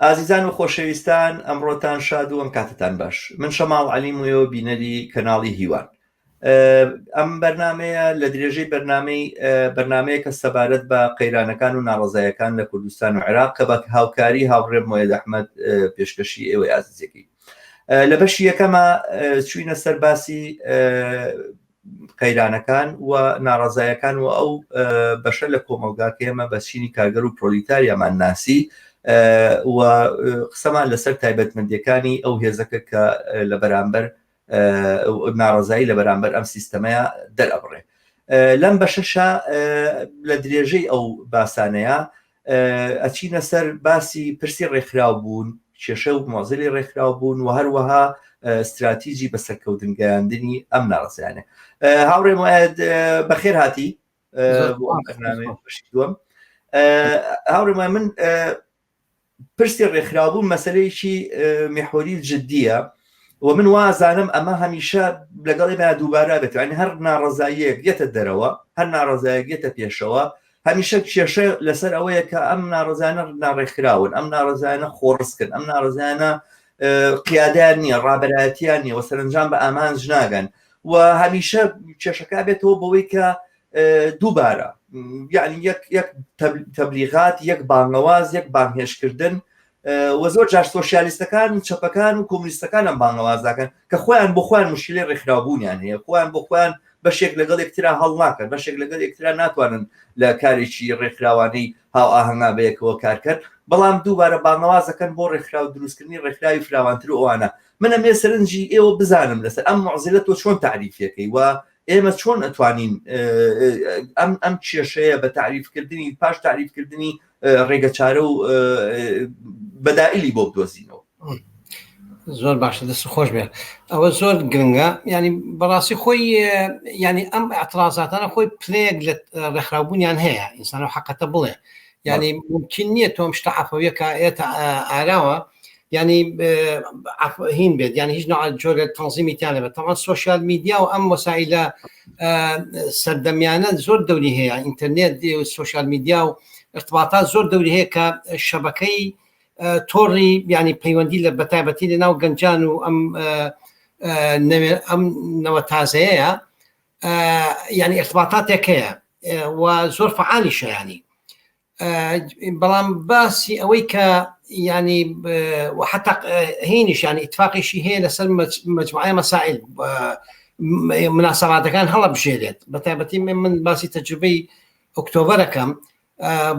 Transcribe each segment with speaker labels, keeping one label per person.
Speaker 1: ئازیزان و خۆشەویستان ئەمڕۆتان شاد و ئەم کاتتان باش من شەماڵ عەلیم و ئێوە بینەری کەناڵی هیوان ئەم بەرنمەیە لە درێژەی بەرنمەی بەرنمەیەکە سەبارەت بە قەیرانەکان و ناڕزایەکان لە کوردستان و عێراق کە بە هاوکاری هاوڕێ مۆیەد ئەحمەد پێشکەشی ئێوەی ئازیزەکەی لە بەشی یەکەمە چوینە سەر باسی قەیرانەکان و ناڕەزایەکان و ئەو بەشە لە کۆمەڵگا کە ئێمە بە چینی کارگەر و پرۆلیتاریامان ناسی و قسەمان لەسەر تایبەتمەندیەکانی ئەو هێزەکە کە لە بەرامبەر ناڕەزایی لە بەرامبەر ئەم سیستەمەیە دەرئەبڕێ لەم بەشەشە لە درێژەی ئەو باسانەیە ئەچینە سەر باسی پرسی ڕێکخراو بوون، کێشە و مۆزلی ڕێکخراو بوون و هەروەها ستراتیجی بە سەرکەوتن گەیاندنی ئەم ناڕەزایانە. هاوڕێ موئەیەد بەخێر هاتی بۆ ئەم بەرنامەیە بەشی دووەم. هاوڕێ موئەیەد من پرسی ڕێکخراوبوون مەسەلەیەکی میحوەری جددیە و من وازانم ئەمە هەمیشە لەگەڵ ئێمە دووبارە بێت یعنی هەر ناڕەزاییەک یەتە دەرەوە هەر ناڕەزایەک یەتە پێشەوە هەمیشە کێشە لەسەر ئەوەیە کە ئەم ناڕزانە ناڕێکخراون ئەم ناڕزانە خۆڕسکن ئەم ناڕزانە قیادیان نییە ڕابەرایەتیان نییە و سەرنجام بە ئامانج ناگەن و هەمیشە کێشەکە بێتەوە بەوەی کە دووبارە یعنی یەک یەک تەبلیغات یەک بانگەواز یەک بانگهێشتکردن و زۆر جار سۆسیالیستەکان و چەپەکان و کۆمونیستەکان ئەم بانگەوازاکەن کە خۆیان بۆ خۆیان مشکلی ڕێکخراوبوونیان هەیە خۆیان بۆ خۆیان بەشێک لەگەڵ یەکترا هەڵ ناکەن بەشێک لەگەڵ یەکترا ناتوانن لە کارێکی ڕێکخراوانەی هاوئاهەنگا بەیەکەوە کارکەن بەڵام دووبارە بانگەوازەکەن بۆ ڕێکخراو دروستکردنی ڕێکخراوی فراوانتر و ئەوانە من ئەمێ سەرنجی ئێوە بزانم لەسەر ئەم معزلە تۆ چۆن تعریفەکەی و ئێمە چۆن ئەتوانین ئەم ئەم کێشەیە بە تعریفکردنی پاش تعریفکردنی ڕێگەچارە و بەدائلی بۆ بدۆزینەوە.
Speaker 2: زۆر باشە دەست خۆش بێ ئەوە زۆر گرنگە ینی بەڕاستی خۆی ینی ئەم اعترازاتانە خۆی پلەیەک لە ڕێکخراوبوونیان هەیە ئینسان و حقەتە بڵێ ینی ممکن نییە تۆم شتە عفویەکە ئێتە ئاراوە ینی هین بێت یان هیچ نوع جۆرە تەنزیمی تیانە بێت تەمان سوۆسیال میدیا و ئەم وەسائلە سەردەمیانە زۆر دەوری هەیە ئینتەرنێت و سوۆسیال میدیا و ارتباطات زۆر دەوری هەیە کە شەبەکەی تۆڕی ینی پەیوەندی لە بەتایبەتی لە ناو گەنجان و ئەم ئەم نەوە تازەیە ینی ارتباطاتێک هەیە و زۆر فعالیشە ینی بەڵام باسی ئەوەی کە ینی حتا هینیش ینی ئیتفاقیشی هەیە لەسەر مجموعە مەسائل مناسباتەکان هەڵەبژێرێت بە تایبەتی من باسی تەجروبەی ئۆکتۆبەرەکەم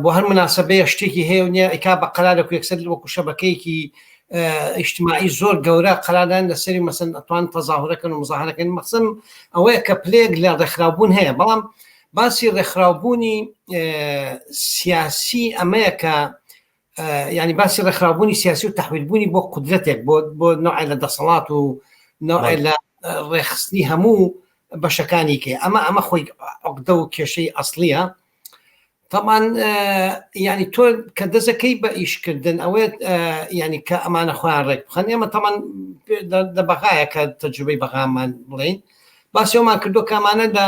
Speaker 2: بۆ هەر مناسبەیە شتێکی هەیە و نیە ئەیکا بە قەرارێک و یەکسەر وەکو شەبەکەیەکی ئیجتماعی زۆر گەورە قەراران لەسەری مەسەن ئەتوان تەزاهورەکەن و مزاهرەکەن مەقسم ئەوەیە کە پلەیەک لە ڕێکخراوبوون هەیە بەڵام باسی ڕێکخراوبوونی سیاسی ئەمەیە کە ینی باسی ڕێکخراوبوونی سیاسی و تحویلبوونی بۆ قودرەتێک بۆ بۆ نوعێ لە دەسەڵات و نوعێ لە ڕێخستنی هەموو بەشەکانی کێ ئەمە ئەمە خۆی عقدە و کێشەی ئەسڵیە طبعا ینی تۆ کە دەزەکەی بە ئیشکردن ئەوەیە ینی کە ئەمانە خۆیان ڕێک بخەن ئێمە تەمان لە بەغایە کە تەجروبەی بەغامان بڵین باسی ئەومان کردو کامانە لە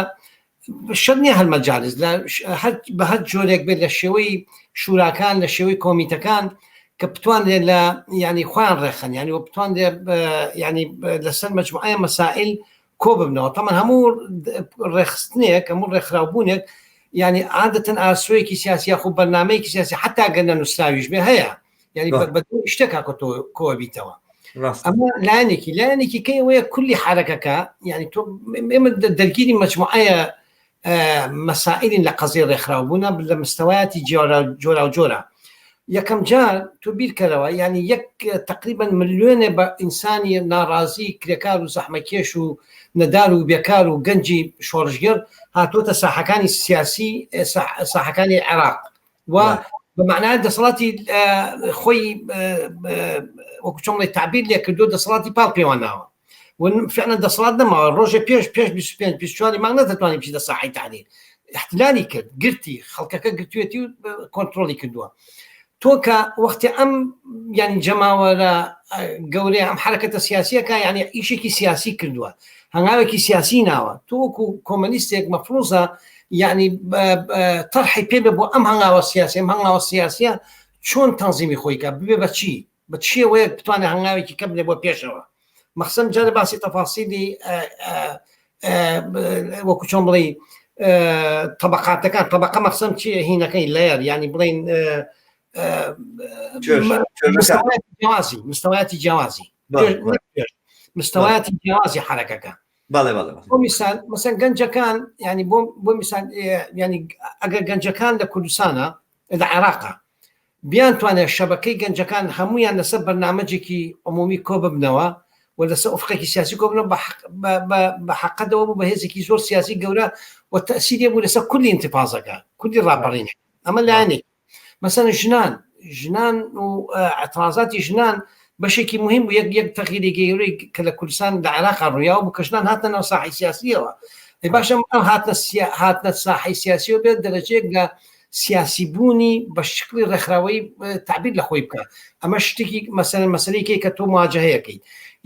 Speaker 2: شەرت نییە هەر مەجالس لە هەر بە هەر جۆرێک بێت لە شێوەی شوراکان لە شێوەی کۆمیتەکان کە بتوانرێت لە ینی خۆیان ڕێخەن ینی و بتوانرێت ینی لەسەر مجموعەیە مەسائل کۆ ببنەوە تەمان هەموو ڕێخستنێک هەموو ڕێکخراوبوونێک ینی عادەتەن ئاسۆیەکی سیاسی یاخو بەرنمەیەکی سیاسی حتا گەر نەنووسراویش بێ هەیە یعنی بە شتێک کاکە تۆ کۆبیتەوە ئەمە لایەنێکی لایەنێکی کەی ئەوەیە کولی حرەکەکە یعنی تۆ ئێمە دەرگیری مەجموعەیە مەسائلین لە قەزیە ڕێکخراوبوونە لە مستەوایەتی جۆرا و جۆرە یەکەم جار تۆ بیرکەرەوە یعنی یەک تقریبا ملیۆنێ بە ئینسانی ناڕازی کرێکار و زەحمەکێش و نەدار و بێکار و گەنجی شۆڕشگێڕ هاتووەتە ساحەکانی سیاسی ساحەکانی عێراق و بە معنای دەسەڵاتی خۆی وەکو چۆن بڵێ تعبیر لێ کردو دەسەڵاتی پاڵ پێوە ناوە و فعلا دەسەڵات نەماوە ڕۆژێ پێش پێش 25 24 مانگ نەدەتوانانی بچیتە ساحەی تحریر احتلالی کرد گرتی خەڵکەکە گرتوێتی و کۆنتترۆلی کردووە تۆ کە وەختی ئەم ینی جەماوەرە گەورەیە ئەم حرەکەتە سیاسیەکە یعنی ئیشێکی سیاسی کردووە هەنگاوێکی سیاسی ناوە تۆ وەکو کۆمەنیستێک مەفروزە یعنی تەرحی پێ بێ بۆ ئەم هەنگاوە سیاسی ئەم هەنگاوە سیاسیە چۆن تەنزیمی خۆی کە ببێ بە چی؟ بە شێوەیەک بتوانێت هەنگاوێکی کەم بنێ بۆ پێشەوە مەخسەم جارە باسی تەفاسیلی وەکو چۆن بڵێ طبقاتەکان طبقە مەخسەم چی هینەکەی لەیەر ینی بڵین جیاوازی مستەوایەتی جیاوازی مستەوایەتی جیاوازی حرەکەکە
Speaker 1: بەڵێ بەڵێ
Speaker 2: بۆ میسال مەسەن گەنجەکان ینی بۆ بۆ میسال ینی ئەگەر گەنجەکان لە کوردستانە لە عێراقا بیانتوانێت شەبەکەی گەنجەکان هەمویان لەسەر بەرنامەجێکی عمومی کۆ ببنەوە و لەسەر ئوفقێکی سیاسی کۆ ببنەوە بە حەقەدەوە بوو بە هێزێکی زۆر سیاسی گەورە و تەسیری بوو لەسەر کولی انتفاضەکە کولی ڕاپەڕین ئەمە لایەنێک مەسەن ژنان ژنان و اعتراضاتی ژنان بەشێکی مهم بوو یەک یەک تەغیری گەورەی کە لە کوردستان لە عێراق ڕوویاوە بوو کە ژنان هاتنە ناو ساحی سیاسیەوە ئەی باشە ئەم هاتنە هاتنە ساحی سیاسیەوە بێت دەرەجەیەک لە سیاسی بوونی بە شکلی ڕێکخراوەی تعبیر لە خۆی بکە ئەمە شتێکی مەسەلەن مەسەلەیەکی کە تۆ مواجهەیەکەی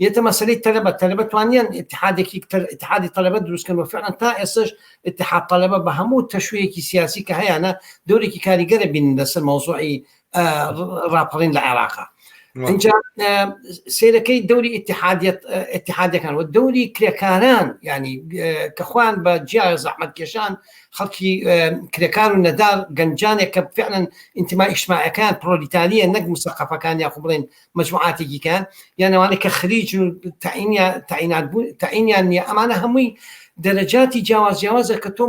Speaker 2: یەتە مەسەلەی تەلەبە تەلەبە توانیان اتحادێکی اتحادی تەلەبە دروستکەن و فعلا تا ئێستش اتحاد تەلەبە بە هەموو تەشویەکی سیاسی کە هەیانە دەورێکی کاریگەرە بین لەسەر مەوزوعی ڕاپەڕین لە عێراقا اینجا سیرەکەی دەوری اتحادیەت اتحادەکان و دەوری کرێکاران ینی کە خۆیان بە جیا زەحمەت کێشان خەڵکی کرێکار و نەدار گەنجانێک کە فعلا ئینتیما ئیجتماعەکان پرۆلیتاریە نەک مسەقەفەکان یاخو بڵێن مجموعاتێکی کان یان ئەوانەی کە خریجن و تەعینیان تەعینات بوون تەعینیان نییە ئەمانە هەمووی دەرەجاتی جیاواز جیاوازە کە تۆ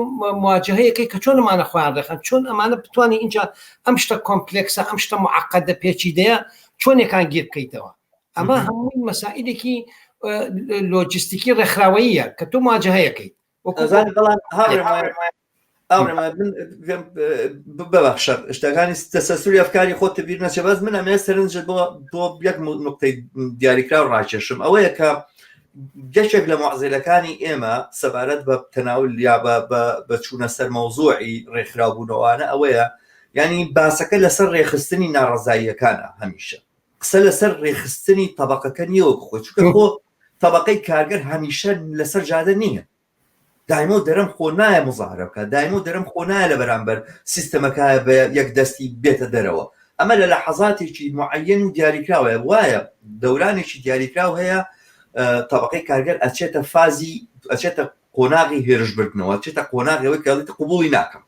Speaker 2: مواجهەیەکەی کە چۆن ئەمانە خۆیان ڕێخەن چۆن ئەمانە بتوانانی اینجا ئەم شتە کۆمپلێکسە ئەم شتە معقدە پێچیدەیە چۆنێکان گیر بکەیتەوە ئەمە هەمووی مەسائلێکی لۆجستیکی ڕێکخراوەیە کە تۆ مواجهەیەکەیت
Speaker 1: وەکو بەڵام من ببەخشە شتەکانی تەسەسوری ئەفکاری خۆت بیر نەچێ بەس من ئەمێ سەرنجت بۆ بۆ یەک نقطەی دیاریکراو ڕاکێشم ئەوەیە کە یەکێک لە معزلەکانی ئێمە سەبارەت بە تەناول یا بە چوونە سەر مەوزوعی ڕێکخراوبوونەوانە ئەوەیە ینی باسەکە لەسەر ڕێخستنی ناڕەزاییەکانە هەمیشە قسە لەسەر ڕێخستنی تەبقەکە نییە وەک خۆی چونکە خۆ تەبقەی کارگەر هەمیشە لەسەر جادە نییە دایمە و دەرم خۆ نایە مزاهرە بکات دایمە و دەرم خۆ نایە لە بەرامبەر سیستەمەکە بە یەک دەستی بێتە دەرەوە ئەمە لە لەحەزاتێکی معەن و دیاریکراوە وایە دەورانێکی دیاریکراو هەیە تەبقەی کارگەر ئەچێتە فازی ئەچێتە قۆناغی هێرشبردنەوە چێتە قۆناغی ئەوەی کە قبوڵی ناکەم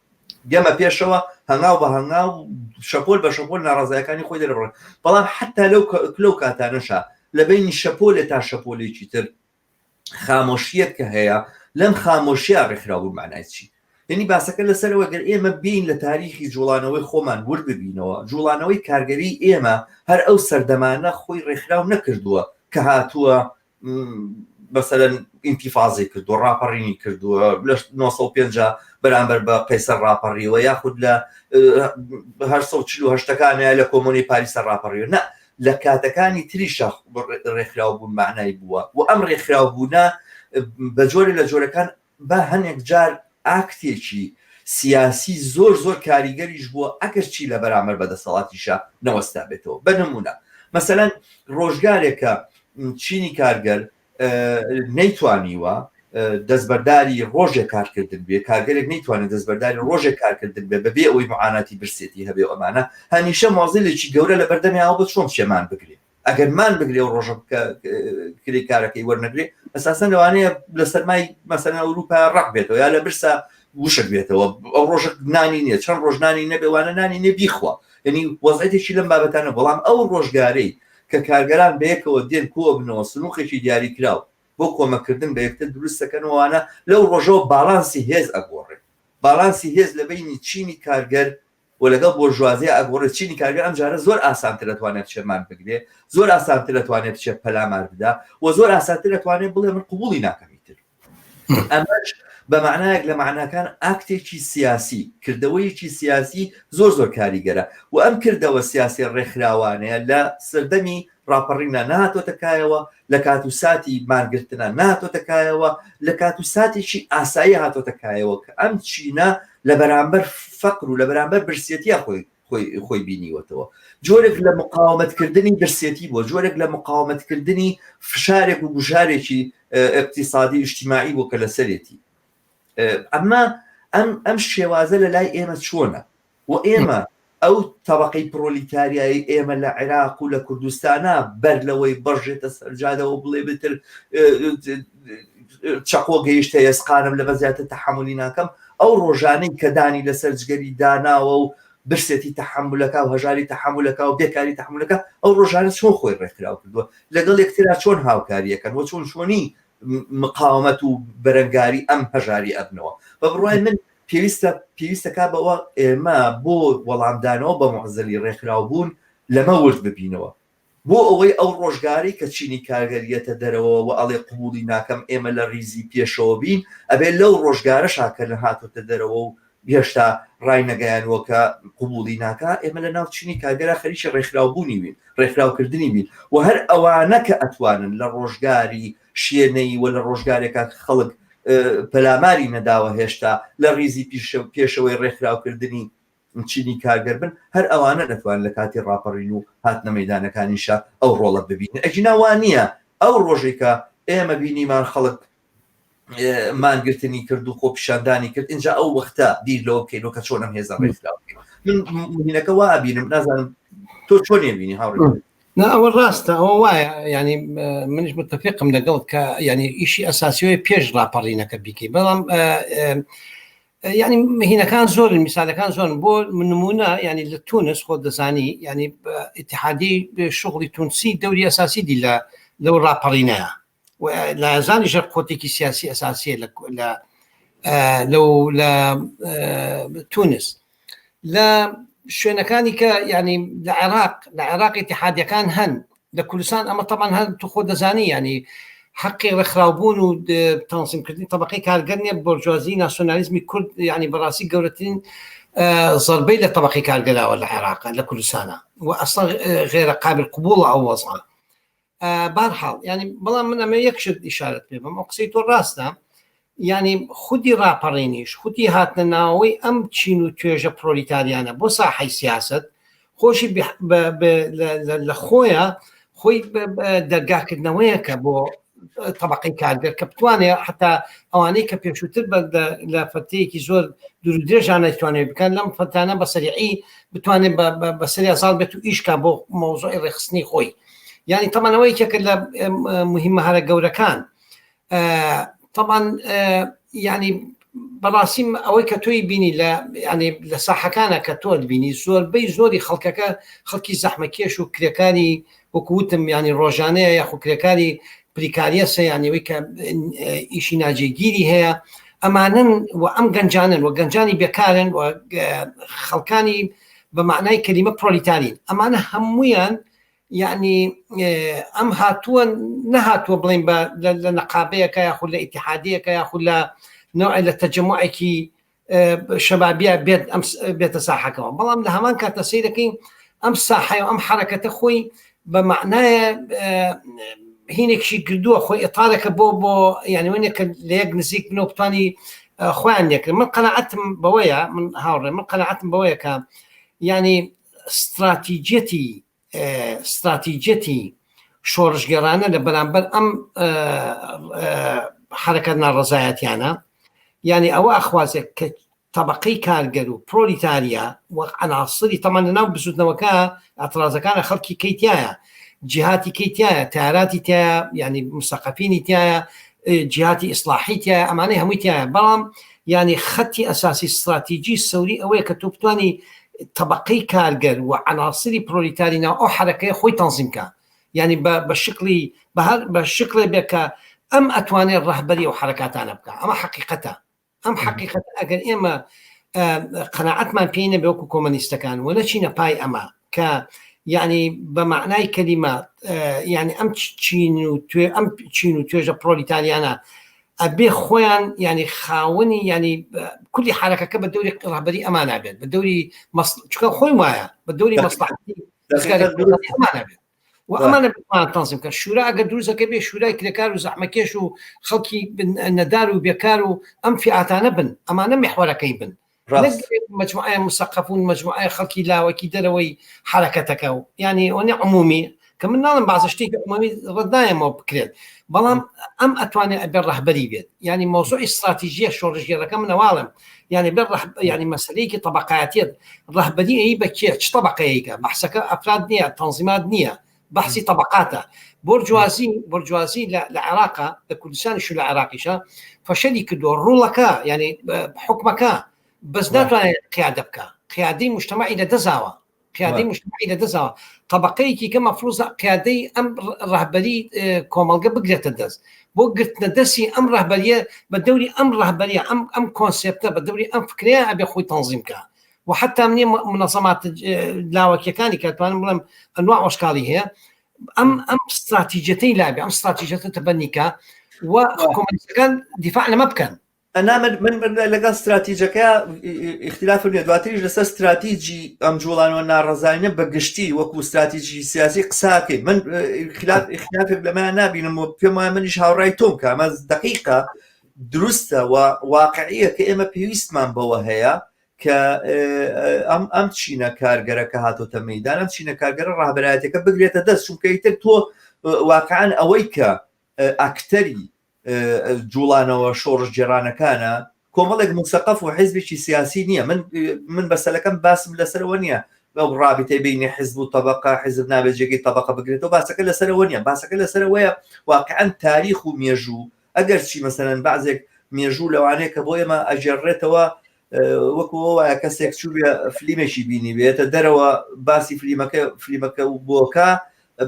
Speaker 1: گەمە پێشەوە هەنگاو بە هەنگاو شەپۆل بە شەپۆل ناڕزایەکانی خۆی دەربڕن بەڵام حتا لەو لەو کاتانەشا لە بینی شەپۆلێ تا شەپۆلێکی تر خامۆشیەک کە هەیە لەم خامۆشیە ڕێکخراوبوون معنای چی یعنی باسەکە لەسەرەوە گەر ئێمە بین لە تاریخی جوڵانەوەی خۆمان ورد ببینەوە جوڵانەوەی کارگەری ئێمە هەر ئەو سەردەمانە خۆی ڕێکخراو نەکردووە کە هاتووە مەسەلەن ئینتیفازی کردووە ڕاپەڕینی کردووە لە 950 بەرامبەر بە قەیسەر ڕاپەڕیوە یاخود لە 1940ەکانە لە کۆمۆنی پاریسە ڕاپەڕیوە نە لە کاتەکانی تریشا ڕێکخراو بوون معنای بووە و ئەم ڕێکخراو بوونە بە جۆرە لە جۆرەکان بە هەنێک جار ئاکتێکی سیاسی زۆر زۆر کاریگەریش بووە ئەگەر چی لە بەرامبەر بە دەسەڵاتیشە نەوەستا بێتەوە بە نمونە مەسەلەن ڕۆژگارێکە چینی کارگەر نەیتوانیوە دەستبەرداری ڕۆژێک کارکردن بێ کارگەرێک نەیتوانێت دەستبەرداری ڕۆژێک کارکردن بێ بەبێ ئەوەی معاناتی برسێتی هەبێ و ئەمانە هەمیشە مۆزیلێکی گەورە لە بەردەمیاوە بۆ چۆن شێمان بگرێ ئەگەر مان بگرێ و ڕۆژە کرێ کارەکەی وەرنەگرێ ئەساسەن لەوانەیە لە سەرمای مەسەلەن ئەوروپا ڕق بێتەوە یا لە برسا وشک بێتەوە ئەو ڕۆژە نانی نییە چەند ڕۆژ نانی نەبێ وانە نانی نیە بیخوا یعنی وەزعێتێکی لەم بابەتانە بەڵام ئەو ڕۆژگارەی کە کارگەران بەیەکەوە دێن کۆبنەوە سنوقێکی دیاریکراو بۆ کۆمەکردن بە یەکتر دروست دەکەن وانە لەو ڕۆژەوە باڵانسی هێز ئەگۆڕێ باڵانسی هێز لە بەینی چینی کارگەر و لەگەڵ بۆرژوازیا ئەگۆڕێ چینی کارگەر ئەم جارە زۆر ئاسانتر ئەتوانێ بچێ مان بگرێ زۆر ئاسانتر ئەتوانێ بچێ پەلامار بدا و زۆر ئاسانتر ئەتوانێ بڵێ من قبوڵی ناکەم ئیتر ئەمەش بە معنایەک لە معناکان ئاکتێکی سیاسی کردەوەیەکی سیاسی زۆر زۆر کاریگەرە و ئەم کردەوە سیاسی ڕێکخراوانەیە لە سەردەمی ڕاپەڕینە نهاتۆتە کایەوە لە کات و ساتی مانگرتنە نهاتۆتە کایەوە لە کات و ساتێکی ئاسایی هاتۆتە کایەوە کە ئەم چینە لە بەرامبەر فەقر و لە بەرامبەر برسێتیە خۆی خۆی خۆی بینیوەتەوە جۆرێک لە مقاومەتکردنی برسێتی بووە جۆرێک لە مقاومەتکردنی فشارێک و گوشارێکی اقتصادی اجتماعی بوو کە لەسەرێتی ئەمە ئەم ئەم شێوازە لە لای ئێمە چۆنە و ئێمە ئەو تەبەقەی پرۆلیتاریایی ئێمە لە عێراق و لە کوردستانا بەر لەوەی بڕژێتە سەر جادەوە بڵێ بتر چەقۆ گەیشتە ئێسقانم لەمە زیاتر تەحەمولی ناکەم ئەو ڕۆژانەی کە دانی لەسەر جگەری داناوە و برسێتی تەحەمولەکە و هەژاری تەحەمولەکە و بێکاری تەحەمولەکە ئەو ڕۆژانە چۆن خۆی ڕێکخراو کردووە لەگەڵ یەکترا چۆن هاوکاریەکەن و چۆن چۆنی مقاومەت و بەرەنگاری ئەم هەژاری ئەبنەوە بە بڕوای من پێویستە پێویستەکا بەوە ئێمە بۆ وەڵامدانەوە بە موعزەلی ڕێکخراوبوون لەمە ورد ببینەوە بۆ ئەوەی ئەو ڕۆژگارەی کە چینی کارگەر یەتە دەرەوە و ئەڵێ قبوڵی ناکەم ئێمە لە ڕیزی پێشەوە بین ئەبێ لەو ڕۆژگارەشا کە نەهاتۆتە دەرەوە و هێشتا ڕاینەگەیانووە کە قبوڵی ناکا ئێمە لە ناو چینی کارگەرا خەریکی ڕێکخراوبوونی بین ڕێکخراوکردنی بین و هەر ئەوانە کە ئەتوانن لە ڕۆژگاری شێنەیی و لە ڕۆژگارێکا کە خەڵک پەلاماری نەداوە هێشتا لە ڕیزی پێشەوەی ڕێکخراوکردنی چینی کارگەر بن، هەر ئەوانە دەتوانن لە کاتی ڕاپەڕین و هاتنە مەیدانەکانیشا ئەو ڕۆڵە ببینن، ئەگینا وا نییە ئەو ڕۆژەی کە ئێمە بینیمان خەڵک مانگرتنی کرد و خۆپیشاندانی کرد ئینجا ئەو وەختە بیر لەوە بکەینەوە کە چۆن ئەم هێزە ڕێکخراو بکەین. من مهینەکە وا ئەبینم نازانم تۆ چۆن ئەبینی هاوڕێ؟
Speaker 2: نا ئەوە ڕاستە ئەوە وایە ینی منیش متفقم لەگەڵ کە ینی ئیشی ئەساسیەوەی پێش ڕاپەڕینەکە بیکەی بەڵام ینی مهینەکان زۆرن میسالەکان زۆرن بۆ نمونە ینی لە تونس خۆ دەزانی ینی اتحادی شغلی تونسی دەوری ئەساسی دی لە لەو ڕاپەڕینەیە لایەزانی ژەر قوتێکی سیاسی ئەساسیە لە لەو لە تونس لە شوێنەکانی کە ینی لە عێراق لە عێراق اتحادیەکان هەن لە کوردستان ئەمە تەمان هەر تو خۆ دەزانی ینی حەقی ڕێکخراوبوون و تەنسیمکردنی طبقەی کارگەر نیە بۆرجوازی ناسیۆنالیزمی کورد ینی بەڕاستی گەورەترین زەربەی لە طبقەی کارگەراوە لە عێراق لە کوردستانە و ئەسڵ غێرە قابل قبوڵە ئەو وەزعە بارحاڵ ینی بەڵام من ئەمە یەک شت ئیشارەت پێ بم ئەو قسەی تۆ ڕاستە ینی خودی ڕاپەڕینیش خودی هاتنە ناوەوەی ئەم چین و توێژە پرۆلیتاریانە بۆ ساحەی سیاست خۆشی لە خۆیە خۆی دەرگاکردنەوەیەکە بۆ طبقەی کارگەر کە بتوانێت حتا ئەوانەی کە پێشووتر لە فەتەیەکی زۆر دوور درێژانە توانێت بکەن لەم فەتانە بە سەریعی بتوانێت بە سەریا زاڵ بێت و ئیشکا بۆ مەوزوعی ڕێخستنی خۆی یعنی تەمان ئەوە یەکێکە لە مهمە هەرە گەورەکان طبعا یعنی بەڕاستی ئەوەی کە تۆی بینی لە ینی لە ساحەکانە کە تۆ بینی زۆربەی زۆری خەڵکەکە خەڵکی زەحمەکێش و کرێکاری وەکوتم ینی ڕۆژانەیە یاخو کرێکاری پریکاریە سەیانەوەی کە ئیشی ناجێگیری هەیە ئەمانن و ئەم گەنجانن و گەنجانی بێکارن و خەڵکانی بە معنای کەلیمە پرۆلیتارین ئەمانە هەمویان یەعنی ئەم هاتووە نەهاتووە بڵێین بە لە نەقابەیەکە یاخود لە ئیتیحادیەکە یاخود لە نوعێ لە تەجەموعێکی شەبابیە بێت ئەم بێتە ساحەکەەوە بەڵام لە هەمان کاتە سەیرەکەین ئەم ساحەیە ئەم حرەکەتە خۆی بە معنایە هینێکشی گردووە خۆی ئێتارێکە بۆ بۆ یعنی وەنێکە لە یەک نزیک بنەوە بتانی خۆیان لێکرد من قەنەعەتم بەوەیە من هاوڕێ من قەنەعەتم بەوەیە کە یعنی ستراتیجیەتی ستراتیجیەتی شۆڕشگێڕانە لە بەرامبەر ئەم حرەکەت ناڕەزایەتیانە یعنی ئەوە ئەخوازێت کە طبقەی کارگەر و پرۆلیتاریا وەک عناصری تەمان لە ناو بزوتنەوەکە ئەترازەکانە خەڵکی کەیتایە جیهاتی کەیتایە تاراتی تایە ینی مسەقەفینی تایە جیهاتی ئیسلاحی تایە ئەمانەی هەمووی تایە بەڵام یعنی خەتی ئەساسی استراتیجی سەوری ئەوەیە کە تۆ بتانی تەبەقەی کارگەر و عەناسری پرۆلیتاری ناو ئەو حەرەکەیە خۆی تەنزیم کا یانی بە بە شکڵی بە هەر بە شکڵێ بێ کە ئەم ئەتوانێ ڕەهبەری ئەو حەرەکاتانە بکا ئەمە حەقیقەتە ئەم حەقیقەتە ئەگەر ئێمە قەناعەتمان پێی نەبێ وەکو کۆمەنیستەکان و نەچینە پای ئەمە کە یعنی بە معنای کەلیمە یعنی ئەم چین و توێ ئەم چین و توێژە پرۆلیتاریانە ئەبێ خۆیان یانی خاوەنی یانی کولی حرەکەکە بە دەوری ڕابەری ئەمانە بێت بە دەوری چکە خۆی وایە بە دەوری مەسلحەتی ئەمانە بێت و ئەمانە بتوانن تەنزیم کە شورا ئەگەر دروستەکە بێ شورای کرێکار و زەحمەکێش و خەڵکی نەدار و بێکار و ئەم فیعاتانە بن ئەمانە میحوەرەکەی بن مجموعە مسەقەفون مجموعە خەڵکی لاوەکی دەرەوەی حرەکەتەکە و ینی ئەوە عمومی. کە من ناڵم بازە شتێکی عمومی ڕەت نایەمەوە بکرێت بەڵام ئەم ئەتوانێت ئەبێ ڕەهبەری بێت یعنی مۆزوعی استراتیژیە شۆڕشگێڕەکە من نەواڵم یعنی بێ ڕەهب یعنی مەسلەیەکی طبقاتیت ڕەهبەری ئەی بە کێ چ طبقەیەکە بەحسەکە ئەفراد نییە تەنزیمات نییە بەحسی طبقاتە بۆرجوازی بۆرجوازی لە عێراقا لە کوردستانیش و لە عێراقیشە فەشەلی کردووە ڕوڵەکە یعنی حکومەکە بەس ناتوانێت قیادە بکە قیادەی مجتمعی لە دەزاوە قیادەی مجتمعی لە دەزاوە طبقەیەکی کە مەفروزە قیادەی ئەم ڕەهبەری کۆمەڵگە بگرێتە دەست بۆ گرتنە دەستی ئەم ڕەهبەریە بە دەوری ئەم ڕەهبەریە ئەم ئەم کۆنسێپتە بە دەوری ئەم فکرەیە ئەبێ خۆی تەنزیم کە و حتا منی منەظەمات لاوەکیەکانی کە توانم بڵێم ئەنوا ئۆشکاڵی هەیە ئەم ئەم استراتیجەتەی لابێ ئەم استراتیجەتە تەبەنیکە و کۆمەنیستەکان دیفاع لەمە بکەن
Speaker 1: ئەنا من من من لەگەڵ استراتیجەکە اختلاف نیە دواتریش لەسەر استراتیجی ئەم جوڵانەوە ناڕەزایینە بە گشتی وەکو استراتیجی سیاسی قساکەی من خلاف اختلافێک لەمە نابینم و پێم وایە منیش هاوڕای تۆم کە ئەمە دقیقە دروستە و واقعیە کە ئێمە پێویستمان بەوە هەیە کە ئەم ئەم چینە کارگەرە کە هاتۆتە مەدان ئەم چینە کارگەرە ڕابەرایەتەکە بگرێتە دەست چونکە ئیتر تۆ واقعا ئەوەی کە ئەکتەری جوڵانەوە شۆڕشگێڕانەکانە کۆمەڵێک موسەقەف و حزبێکی سیاسی نییە من من بەسەلەکەم باسم لەسەرەوە نییە ئەو ڕابتەی بینی حزب و طبقە حزب نابێت جێگەی طبقە بگرێتەوە باسەکە لەسەرەوە نییە باسەکە لەسەرەوەیە واقعا تاریخ و مێژوو ئەگەر چی مەسەلەن بەعزێک مێژوو لەوانەیە کە بۆ ئێمە ئەگێڕێتەوە وەکو وایە کەسێک چووبێ فلیمێکی بینی بێتە دەرەوە باسی فلیمەکە فلیمەکە و بۆکە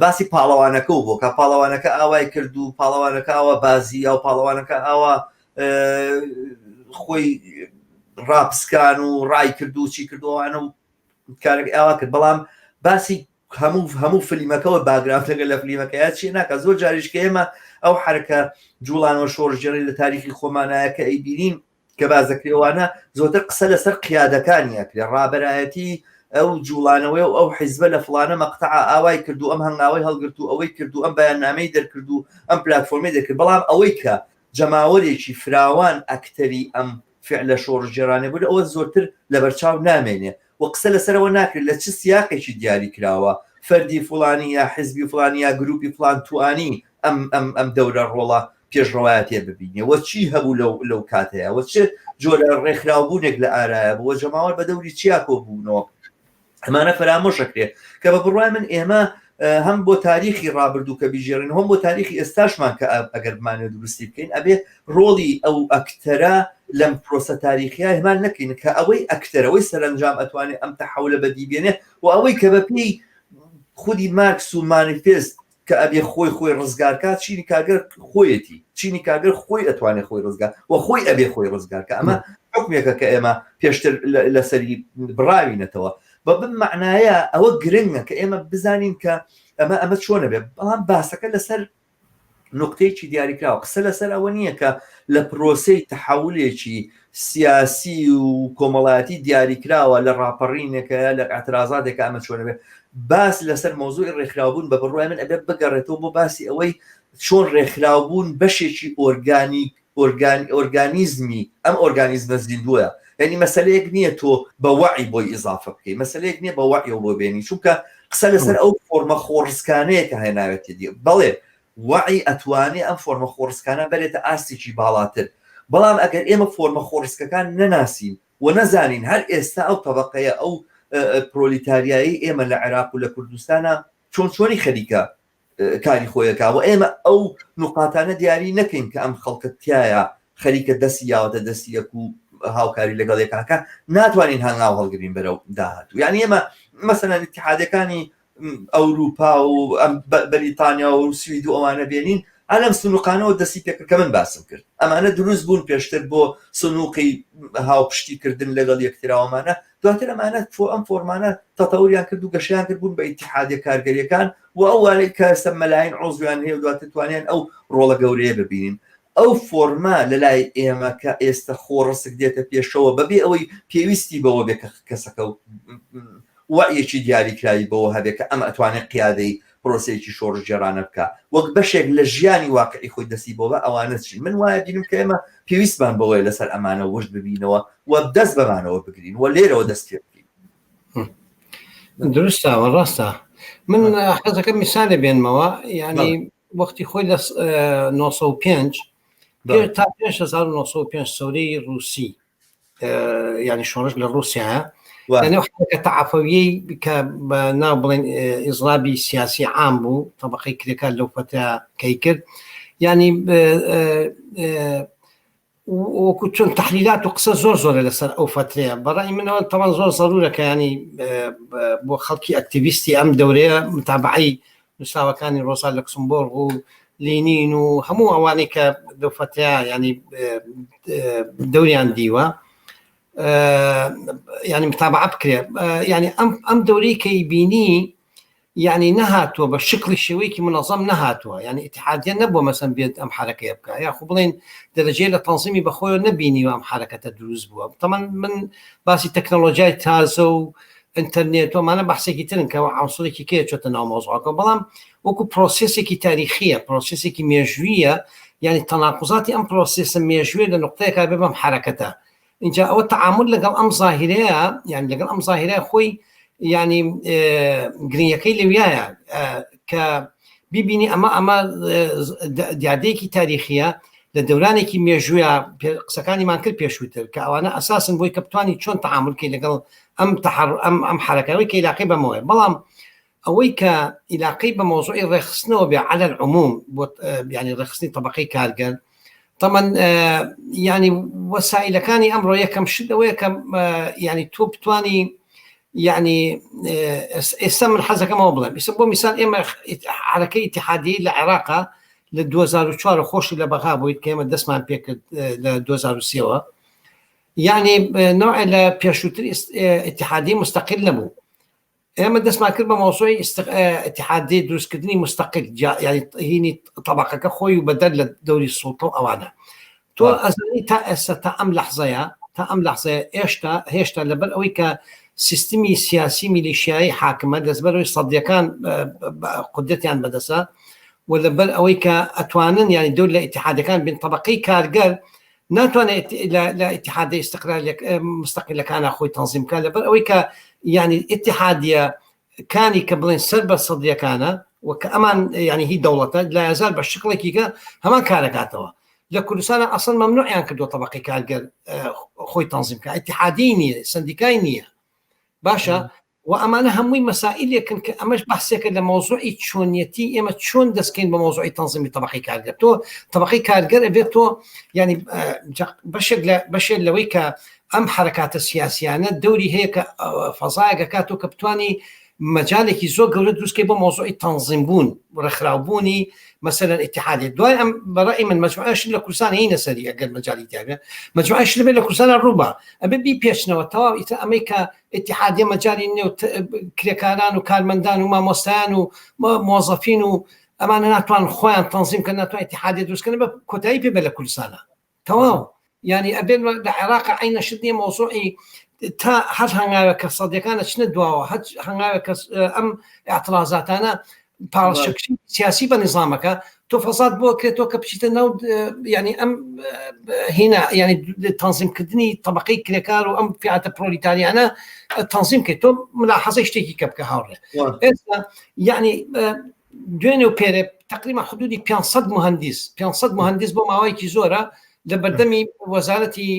Speaker 1: باسی پاڵەوانەکە و بۆکە پاڵەوانەکە ئاوای کرد و پاڵەوانەکە ئاوا بازی یا و پاڵەوانەکە ئاوا خۆی ڕاپسکان و ڕای کرد و چی کردووانە و کارێک ئاوا کرد بەڵام باسی هەموو هەموو فلیمەکەەوە باگرافەکە لە فلیمەکەیا چی ناکە زۆر جاریش کە ئێمە ئەو حرکە جوڵانەوە شۆڕژێڕی لە تاریخی خۆمانایە کە ئەیبینین کە باس دەکرێ ئەوانە زۆرتر قسە لەسەر قیادەکانی ئەکرێ ڕابەرایەتی ئەو جوڵانەوەی و ئەو حیزبە لە فڵانە مەقتەعە ئاوای کرد و ئەم هەنگاوەی هەڵگرت و ئەوەی کرد و ئەم بەیاننامەی دەرکرد و ئەم پلاتفۆرمەی دەرکرد بەڵام ئەوەی کە جەماوەرێکی فراوان ئەکتەری ئەم فعلە شۆڕشگێڕانە بوون ئەوە زۆرتر لەبەرچاو نامێنێ و قسە لەسەرەوە ناکرێت لە چ سیاقێکی دیاری کراوە فەردی فڵانی یا حزبی فڵانی یا گروپی فڵان توانی ئەم ئەم ئەم دەورە ڕۆڵە پێشڕەوایەتیە ببینێ و چی هەبوو لەو لەو کاتەیە و چ جۆرە ڕێکخراوبوونێک لە ئارایە بوو و جەماوەر بە دەوری چیا کۆبوونەوە ئەمانە فەرامۆش ئەکرێ کە بە بڕوای من ئێمە هەم بۆ تاریخی ڕابردوو کە بیژێڕین هەم بۆ تاریخی ئێستاشمان کە ئەگەر بمانەوێت دروستی بکەین ئەبێ ڕۆڵی ئەو ئەکتەرە لەم پرۆسە تاریخیە هەمان نەکەین کە ئەوەی ئەکتەرەوەی سەرەنجام ئەتوانێت ئەم تەحەولە بەدی بێنێ و ئەوەی کە بەپێی خودی مارکس و مانیفێست کە ئەبێ خۆی خۆی ڕزگار کا چینی کارگەر خۆیەتی چینی کارگەر خۆی ئەتوانێت خۆی ڕزگار و خۆی ئەبێ خۆی ڕزگار کە ئەمە حکمێکە کە ئێمە پێشتر لەسەری بڕاوینەتەوە بە بم معنایە ئەوە گرنگە کە ئێمە بزانین کە ئەمە ئەمە چۆنە بێ بەڵام باسەکە لەسەر نقطەیەکی دیاریکراوە قسە لەسەر ئەوە نییە کە لە پرۆسەی تەحولێکی سیاسی و کۆمەڵایەتی دیاریکراوە لە ڕاپەڕینێکە لە ئەترازاتێکە ئەمە چۆنە بێ باس لەسەر مۆزوعی ڕێکخراوبوون بە بڕوای من ئەبێ بگەڕێتەوە بۆ باسی ئەوەی چۆن ڕێکخراوبوون بەشێکی ئۆرگانیک ئۆرگان ئۆرگانیزمی ئەم ئۆرگانیزمە زیندووە یعنی مەسلەیەک نییە تۆ بە وەعی بۆی ئیزافە بکەی مەسلەیەک نییە بە وەعیەوە بۆ بێنی چونکە قسە لەسەر ئەو فۆرمە خۆڕسکانەیە کە هێناوێتی دی بەڵێ وەعی ئەتوانێ ئەم فۆرمە خۆڕسکانە بەرێتە ئاستێکی باڵاتر، بەڵام ئەگەر ئێمە فۆرمە خۆڕسکەکان نەناسین و نەزانین هەر ئێستا ئەو تەبەقەیە ئەو پرۆلیتاریایەی ئێمە لە عێراق و لە کوردستانا چۆن چۆنی خەریکە کاری خۆیەکا و ئێمە ئەو نوقاتانە دیاری نەکەین کە ئەم خەڵکە تیایا خەریکە دەستی یاوەتە دەستی یەک و هاوکاری لەگەڵ یەکاکە ناتوانین هەنگاو هەڵگرین بەرەو داهاتوو یعنی ئێمە مەسەلەن ئیتحادەکانی ئەوروپا و بەریتانیا و سوید و ئەوانە بێنین ئەلم سنوقانەوە دەستی پێکرد کە من باسم کرد ئەمانە دروست بوون پێشتر بۆ سنوقی هاوپشتی کردن لەگەڵ یەکتراوەمانە دواتر ئەمانە فۆ ئەم فۆرمانە تەتەوریان کرد و گەشیان کرد بوون بە ئیتحادیە کارگەریەکان و ئەوانەی کە ئێستا مەلاین عوزویان هەیە و دواتر توانیان ئەو ڕۆڵە گەورەیە ببینین ئەو فۆرمە لەلای ئێمە کە ئێستا خۆڕسک دێتە پێشەوە بەبێ ئەوەی پێویستی بەوە بێ کە کەسەکە وەعیەکی دیاریکراوی بەوە هەبێ کە ئەم ئەتوانێ قیادەی پرۆسەیەکی شۆڕشگێڕانە بکا وەک بەشێک لە ژیانی واقعی خۆی دەستی بۆ بە ئەوانە چین من وایە بینم کە ئێمە پێویستمان بەوەیە لەسەر ئەمانە ورد ببینەوە و دەست بەمانەوە بگرین و لێرەوە دەست پێ بکەین.
Speaker 2: دروستە و ڕاستە. من حەزەکەم میسالێ بێنمەوە یعنی وەختی خۆی لە 905 تا پێش 1905 سەورەی ڕوسی ینی شۆڕش لە ڕوسیا لەنێو حرەکە تەعافەویەی کە بە ناو بڵێن ئیزرابی سیاسی عام بوو طبقەی کرێکار لەو فترە کەی کرد ینی وەکو چۆن تحلیلات و قسە زۆر زۆرە لەسەر ئەو فترەیە بەڕای منەوە تەوان زۆر زەرورە کە ینی بۆ خەڵکی ئەکتیویستی ئەم دەورەیە متابعی نووسراوەکانی ڕۆزا لەکسمبۆرغ و لینین و هەموو ئەوانەی کە لەو فەترەیە ینی دەوریان دیوە ینی متابعە بکرێ ینی ئەم ئەم دەورەی کەی بینی یعنی نەهاتووە بە شکلی شێوەیەکی منەظەم نەهاتووە یعنی ئیتحادیە نەبووە مەسەن بێت ئەم حرەکەیە بکە یاخو بڵێن دەرەجەیە لە تەنزیمی بەخۆیەوە نەبینیوە ئەم حرەکەتە دروست بووە تەمان من باسی تەکنەلۆژیای تازە و ئینتەرنێت و ئەمانە بەحسێکی ترن کە عەنسوڕێکی کێ چۆتە ناو مەوزوعەکە بەڵام وەکو پرۆسێسێکی تاریخیە پرۆسێسێکی مێژوویە یعنی تەناقوزاتی ئەم پرۆسێسە مێژوویە لە نقطەیەکا بێ بەم حرەکەتە اینجا ئەوە تەعامل لەگەڵ ئەم زاهیرەیە یان لەگەڵ ئەم زاهیرە خۆی ینی گرنگەکەی لەویایە کە بیبینی ئەمە ئەمە دیاردەیەکی تاریخیە لە دەورانێکی مێژوویا قسەکانیمان کرد پێشووتر کە ئەوانە ئەساسن بۆی کە بتانی چۆن تەعامل بکەی لەگەڵ ئەم تەحەر ئەم ئەم حرەکەوەی کە عیلاقەی بەمەوەیە بەڵام ئەوەی کە عیلاقەی بە مەوزوعی ڕێکخستنەوە بێ عەلە العموم بۆ یعنی ڕێکخستنی طبقەی کارگەر طبعا یعنی وەسائلەکانی ئەمڕۆ یەکەم شت ئەوەیە کە یعنی تۆ بتانی یعنی ئێستا من حەزەکەمەوە بڵێم ئێستا بۆ میسال ئێمە حرەکەی ئیتحادی لە عێراقا لە 2004 خۆشی لە بەغا بوویت کە ئێمە دەستمان پێکرد لە 2003ەوە یعنی نوع لە پێشووتر ئیتحادی مستقل نەبوو ئێمە دەستمان کرد بە مۆزۆی ئیتحادی دروستکردنی مستقل یعنی هینی طبقەکە خۆی و بەدەر لە دەوری سوڵتە و ئەوانە تۆ ئەزانی تا ئێستا تا ئەم لەحزەیە تا ئەم لەحزەیە ئێشتا هێشتا لەبەر ئەوەی کە سیستمی سیاسی میلیشیایی حاکمە دەستبەرەوەی سەدیەکان قودرەتیان بەدەسە و لەبەر ئەوەی کە ئەتوانن یانی دەور لە ئیتحادەکان بن طبقەی کارگەر ناتوانێت لە ئیتحادە ئیستقلالێک مستەقیلەکانە خۆی تەنزیم بکات لەبەر ئەوەی کە یانی ئیتحادیە کانی کە بڵێن سەر بە سەدیەکانە و کە ئەمان یانی هی دەوڵەتە لا یزال بە شکڵێکی کە هەمان کارەکاتەوە لە کوردستانە ئەسڵ مەمنوعیان کردو طبقەی کارگەر خۆی تەنزیم کە ئیتحادی نییە سندیکای نییە باشە و ئەمانە هەمووی مەسائلێکن کە ئەمەش بەحسێکە لە مەوزوعی چۆنیەتی ئێمە چۆن دەستکەین بە مەوزوعی تەنزیمی طبقەی کارگەر تۆ طبقەی کارگەر ئەبێت تۆ ینی بەشێک لە بەشێک لەوەی کە ئەم حرکاتە سیاسیانە دەوری هەیە کە فەزایەکە کاتۆ کە بتانی مەجالێکی زۆر گەورە دروستکەی بۆ مەوزوعی تەنزیم بوون ڕێکخراوبوونی مەسەلەن ئیتحادێ دوای ئەم بەڕای من مەجموعەش لە کوردستان هینە سەری ئەگەر مەجالی تیابێ مەجموعەش لەبێ لە کوردستان ڕووبا ئەبێ بیپێچنەوە تەواو ئیتر ئەمەی کە ئیتحادیە مەجالی نێو کرێکاران و کارمەندان و مامۆستایان و مۆزەفین و ئەمانە ناتوان خۆیان تەنزیم کە ناتوان ئیتحادیە دروستکەن بە کۆتایی پێ بە لە کوردستانە تەواو یعنی ئەبێت لە عێراق عینە شت نییە مۆزوعی تا هەر هەنگاوێک کە سەدیەکان ئەچنە دواوە هەر هەنگاوێک کە ئەم اعترازاتانە پاڵشکشی سیاسی بە نیزامەکە تۆ فەساد بۆ کرێت تۆ کە بچیتە ناو ینی ئەم هینا ینی تەنزیمکردنی طبقەی کرێکار و ئەم فیاتە پرۆلیتاریانە تەنزیم کرد تۆ ملاحەزەی شتێکی کە بکە هاوڕێ ئێستا یعنی دوێنێ و پێرێ تقریبا حدودی 500 مهندس 500 مهندس بۆ ماوەیەکی زۆرە لە بەردەمی وەزارەتی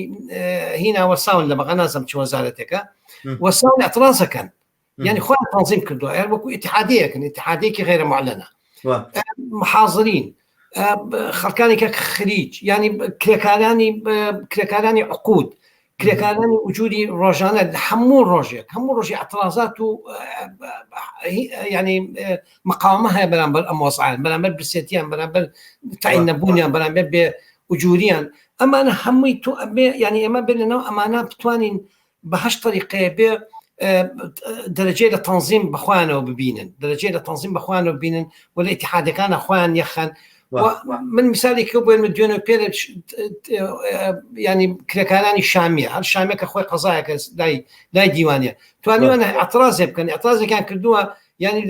Speaker 2: هینا وەساون لە بەغا نازم چ وەزارەتێکە وەساون اعتراضەکەن یعنی خۆیان تەنظیم کردووە هەر وەکو ئیتحادەیەکن ئیتحادێکی غیرە معلنە محاضرین خەڵکانی کە خریج ینی کرێکارانی کرێکارانی عقود کرێکارانی ئوجوری ڕۆژانە لە هەموو ڕۆژێک هەموو ڕۆژی اعترازات و ینی مقاومە هەیە بەرامبەر ئەم وەزعیان بەرامبەر برسێتیان بەرامبەر تاین نەبوونیان بەرامبەر بێ ئوجوریان ئەمانە هەمووی تۆ ئەبێ ینی ئێمە بێ لەناو ئەمانە بتوانین بە هەش طریقەیە بێ دەرەجەی لە تەنزیم بەخۆیانەوە ببینن دەرەجەی لە تەنزیم بەخۆیانەوە ببینن و لە ئیتحادەکانە خۆیان یەخەن من مثالێکی بۆ من دوێنێ پێ ینی کرێکارانی شامیە هەر شامیە کە خۆی قەزایەکە لای لای دیوانە توانیوانە اعتراضێ بکەن اعتراضێکیان کردووە ینی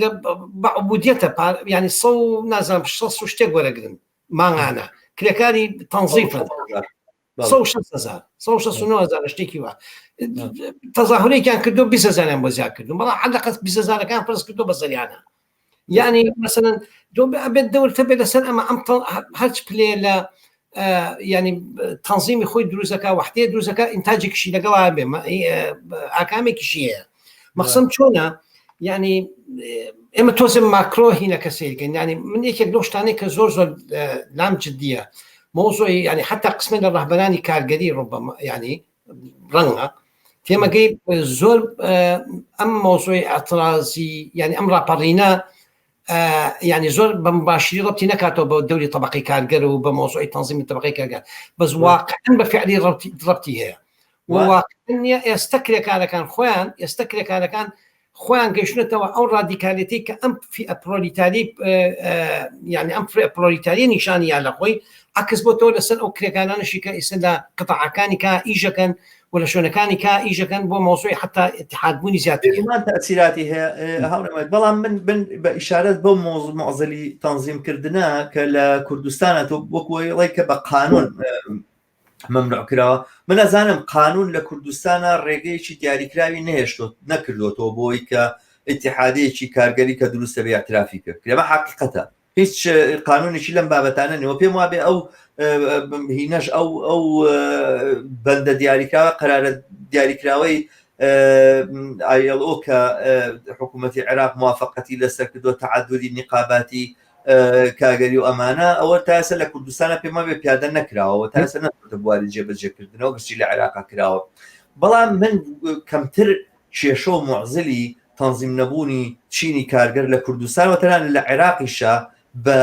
Speaker 2: بە عبودیەتە ینی سە نازانم شەست و شتێک وەرەگرن مانگانە کرێکاری تەنزیفن 160 هزار 169 هزار شتێکی وا تەزاهورێکیان کردو 20 هزاریان بۆ زیاد کردو بەڵام عەلەقەت 20 هزارەکان پرس کردو بە سەریانە. یعنی مەسەلەن ئەبێت دەور تەبێت لەسەر ئەمە ئەم هەرچ پلێ لە ینی تەنزیمی خۆی دروستەکە وەحتێ دروستەکە ئینتاجێکشی لەگەڵا بێ ئاکامێکیشی هەیە مەخسم چۆنە ینی ئێمە تۆزە ماکرۆ هینەکە سیرکەین ینی من یەکێک لەو شتانەی کە زۆر زۆر لام جدیە مۆزۆی ینی حتا قسمە لە ڕەهبەرانی کارگەری ڕوبەمە ینی ڕەنگە تێمەگەی زۆر ئەم مۆزۆی ئەترازی یعنی ئەم ڕاپەڕینە یعنی زۆر بە مباشری ڕەتی نکاتەوە بە دەوری طبقی کارگەر و بە مۆزۆی تەنزیمی طبقی کارگەر بەس واقعا بە فعلی ڕەتی هەیە نییە ئێستا کرێکارەکان خۆیان ئێستا کرێکارەکان خۆیان گەیشتونەتەوە ئەو ڕادیکالێتی کە ئەم فیئە پرۆلیتاری یعنی ئەم فئە پرۆلیتاری نیشانی یا لە خۆی عکس بۆتەوە لەسەر ئەو کرێکارانەشی کە ئیستا لە قەتعەکانی کا ئیشەکەن و لە شوێنەکانی کا ئیشەکەن بۆ مۆزوعی حتا اتحادبوونی زیاتر
Speaker 1: بێگومان تەئسیراتی هەیە هاوڕێ بەڵام من بن بە ئیشارەت بەو مۆزلی تەنزیم کردنە کە لە کوردستانە تۆ وەکوەی کە بە قانون مەمنوع کراوە من ئەزانم قانون لە کوردستانە ڕێگەیەکی دیاریکراوی نەهێشتۆ نەکردوەوە بۆی کە ئیتحادەیەکی کارگەری کە دروستە بێ اعترافی پێ بکرێ بە حقیقەتە هیچ قانونێکی لەم بابەتانە نیوە پێم وابێ ئەو هینەش ئەو ئەو بەندە دیاریکراوە قرارە دیاریکراوەی ILO کە حکوومەتی عێراق موافقەتی لەسەر کردووە تەعەدودی نیقاباتی کاگەری و ئەمانە ئەوە تا ئێستا لە کوردستانە پێم وابێ پیادە نەکراوە تا ئێستا نەچۆتە بواری جێبەجێکردنەوە گشتی لە عێراقا کراوە بەڵام من کەمتر کێشە و معزلی تەنزیم نەبوونی چینی کارگەر لە کوردستان و تەنانەت لە عێراقیشە بە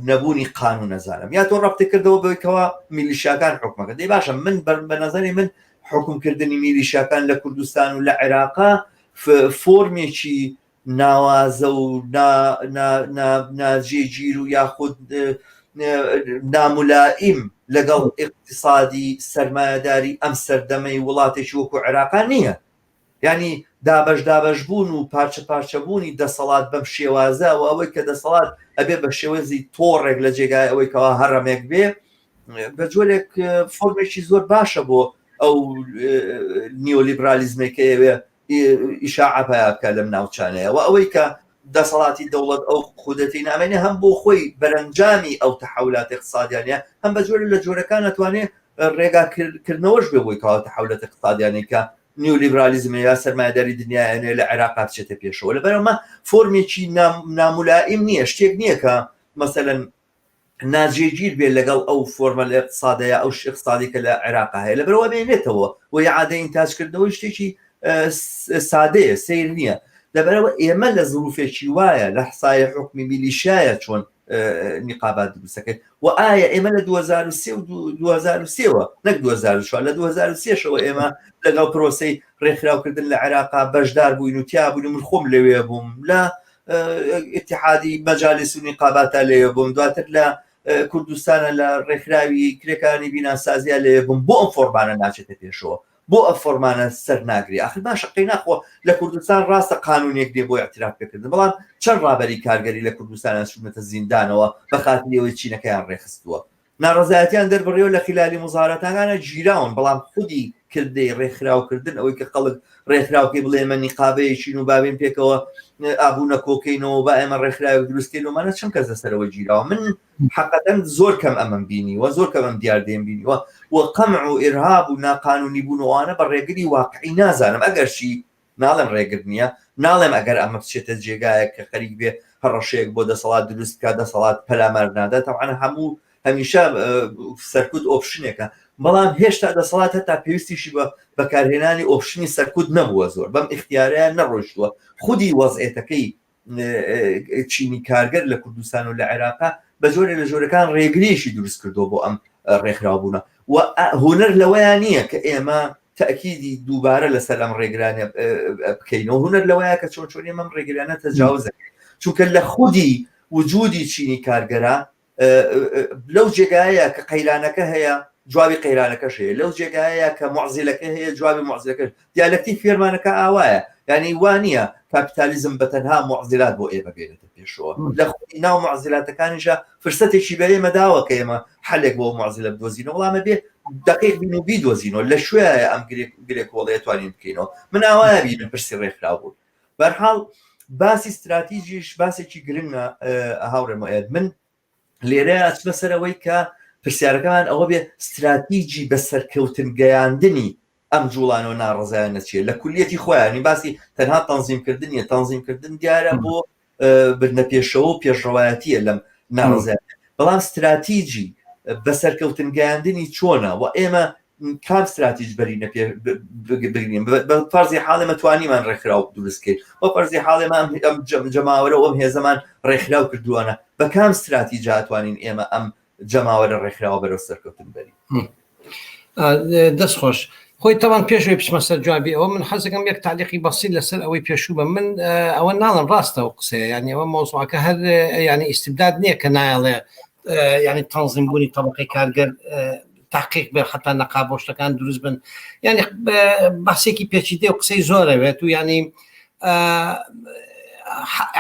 Speaker 1: نەبوونی قانون نەزانم یا تۆ ڕەبتی کردەوە بەوەی کەوا میلیشیاکان حکومەکە دەی باشە من بە نەزەری من حکومکردنی میلیشیاکان لە کوردستان و لە عێراقا فۆرمێکی ناوازە و ناجێگیر و یاخود نامولائیم لەگەڵ ئیقتیسادی سەرمایەداری ئەم سەردەمەی وڵاتێکی وەکو عێراقا نییە. یانی دابەش دابەش بوون و پارچە پارچە بوونی دەسەڵات بەم شێوازە و ئەوەی کە دەسەڵات ئەبێ بە شێوازی تۆڕێک لە جێگای ئەوەی کەوا هەڕەمێک بێ بە جۆرێک فۆرمێکی زۆر باشە بۆ ئەو نیۆلیبرالیزمێک کە ئەوێ ئیشاعە پیا بکە لەم ناوچانەیە و ئەوەی کە دەسەڵاتی دەوڵەت ئەو قودەتی نامێنێ هەم بۆ خۆی بەرەنجامی ئەو تەحولات اقتصادیانە هەم بە جۆرە لە جۆرەکان ئەتوانێ ڕێگا کردنەوەش بێ بۆی کەوا تەحولات اقتصادیانەی کە نیولیبرالیزم یا سەرمایەداری دنیایانەیە لە عێراق بچێتە پێشەوە لەبەرئەمە فۆرمێکی نامولائیم نییە شتێک نییە کە مەسەلەن ناجێگیر بێ لەگەڵ ئەو فۆرمە لە اقتصادە یا ئەو اقتصادی کە لە عێراق هەیە لەبەرەوە بێنێتەوە و ئیعادە ئینتاجکردنەوەی شتێکی سادەیە سیر نییە لەبەرەوە ئێمە لە زروفێکی وایە لە حسای حکومی میلیشایە چۆن نیقابات دروستەکەی و ئایا ئێمە لە 2003 و 2003ەوە نەک 2004 لە 2003ەوە ئێمە لەگەڵ پرۆسەی ڕێکخراوکردن لە عێراقا بەشدار بووین و تیا بووین و من خۆم لەوێ بووم لە اتحادی مەجالس و نیقاباتە لەوێ بووم دواتر لە کوردستانە لە ڕێکخراوی کرێکانی بیناسازیە لەوێ بووم بۆ ئەم فۆرمانە ناچێتە پێشەوە بۆ ئەم فۆرمانە سەر ناگری ئاخر باشە قەیناخۆ لە کوردستان ڕاستە قانونێک نیە بۆ اعتراف پێکردن بەڵام چەند ڕابەری کارگەری لە کوردستانە چوونەتە زیندانەوە بە خاتری ئەوەی چینەکەیان ڕێکخستووە ناڕەزایەتیان دەربڕیەوە لە خلالی مزارەتەکانە گیراون بەڵام خودی کردەی ڕێکخراوکردن ئەوەی کە خەڵک ڕێکخراوکەی بڵێ ئێمە نیقابەیەکین و بابین پێکەوە ئابوونە کۆکەینەوە با ئێمە ڕێکخراوێک دروستکەین ومانە چەند کەس لەسەرەوە گیراوە من حقەتەن زۆر کەم ئەمەم بینیوە زۆر کەم ئەم دیاردەیەم بینیوە و قەمع و ئیرهاب و ناقانونی بوون و ئەوانە بە ڕێگری واقعی نازانم ئەگەرچی ناڵێم ڕێگر نییە، ناڵێم ئەگەر ئەمە بچێتە جێگایەک کە خەریک بێ هەڕەشەیەک بۆ دەسەڵات دروست بکات دەسەڵات پەلامار نادات، تەبعەن هەموو هەمیشە سەرکوت option ێکە، بەڵام هێشتا دەسەڵات هەتا پێویستیشی بە بەکارهێنانی option ی سەرکوت نەبووە زۆر بەم ئیختیارەیان نەڕۆیشتووە، خودی وەزعێتەکەی چینی کارگەر لە کوردستان و لە عێراقا بە جۆرێ لە جۆرەکان ڕێگریشی دروست کردووە بۆ ئەم ڕێکخراوبوونە و هونەر لەوەیان نییە کە ئێمە تەئکیدی دووبارە لەسەر ئەم ڕێگرانە بکەینەوە هونەر لەوەیە کە چۆن چۆن ئێمە ئەم ڕێگرانە تەجاوز دەکەین چونکە لە خودی وجودی چینی کارگەرا لەو جێگایە کە قەیرانەکە هەیە جوابی قەیرانەکەش هەیە لەو جێگایە کە معزیلەکە هەیە جوابی معزیلەکەش دیالەکتیک فێرمانەکە ئاوایە یعنی وا نییە کاپیتالیزم بە تەنها معزیلات بۆ ئێمە بێنێتە پێشەوە لە خودی ناو معزیلاتەکانیشە فرسەتێکی بە ئێمە داوە کە ئێمە حەلێک بۆ معزیلە بدۆزینەوە وەڵامە بێ دقیق بین و بیدۆزینەوە لە شوێیە ئەم گرێکۆڵەیە توانین بکەینەوە من ئاوایە بینم پرسی ڕێکخراو بوون بەرحاڵ. باسی ستراتیژیش باسێکی گرنگە هاوڕێ مۆئێد من لێرە ئەچمە سەرەوەی کە پرسیارەکەمان ئەوە بێ ستراتیجی بە سەرکەوتن گەیاندنی ئەم جوڵانەوە ناڕزایانە چیە لە کولیەتی خۆیانی باسی تەنها تەنزیمکردن نیە تەنزیمکردن دیارە بۆ بردنە پێشەوە و پێشڕەوایەتیە لەم ناڕزایە بەڵام ستراتیجی بە سەرکەوتن گەیاندنی چۆنە و ئێمە کام ستراتیج بەرینە پێ بگرین بە فەرزی حاڵ ئێمە توانیمان ڕێکخراو دروست کەین بە فەرزی حاڵ ئێمە ئەم جەماوەرە و ئەم هێزەمان ڕێکخراو کردووانە بە کام ستراتیج ئەتوانین ئێمە ئەم جەماوەرە ڕێکخراوە بەرەو سەرکەوتن بەرین؟
Speaker 2: دەست خۆش خۆی تەوان پێشوی بچمە سەر جوابی ئەوە من حەزەکەم یەک تعلیقی بەسیط لەسەر ئەوەی پێشوو بە من ئەوە ناڵم ڕاستە و قسەیە یعنی ئەوە مۆزوعەکە هەر یعنی ئیستبداد نییە کە نایەڵێ یعنی تەنزیم بوونی طبقەی کارگەر تحقیق بێ حتا نەقابە شتەکان دروست بن یعنی باسێکی پێچیدە و قسەی زۆرەوێت و ینی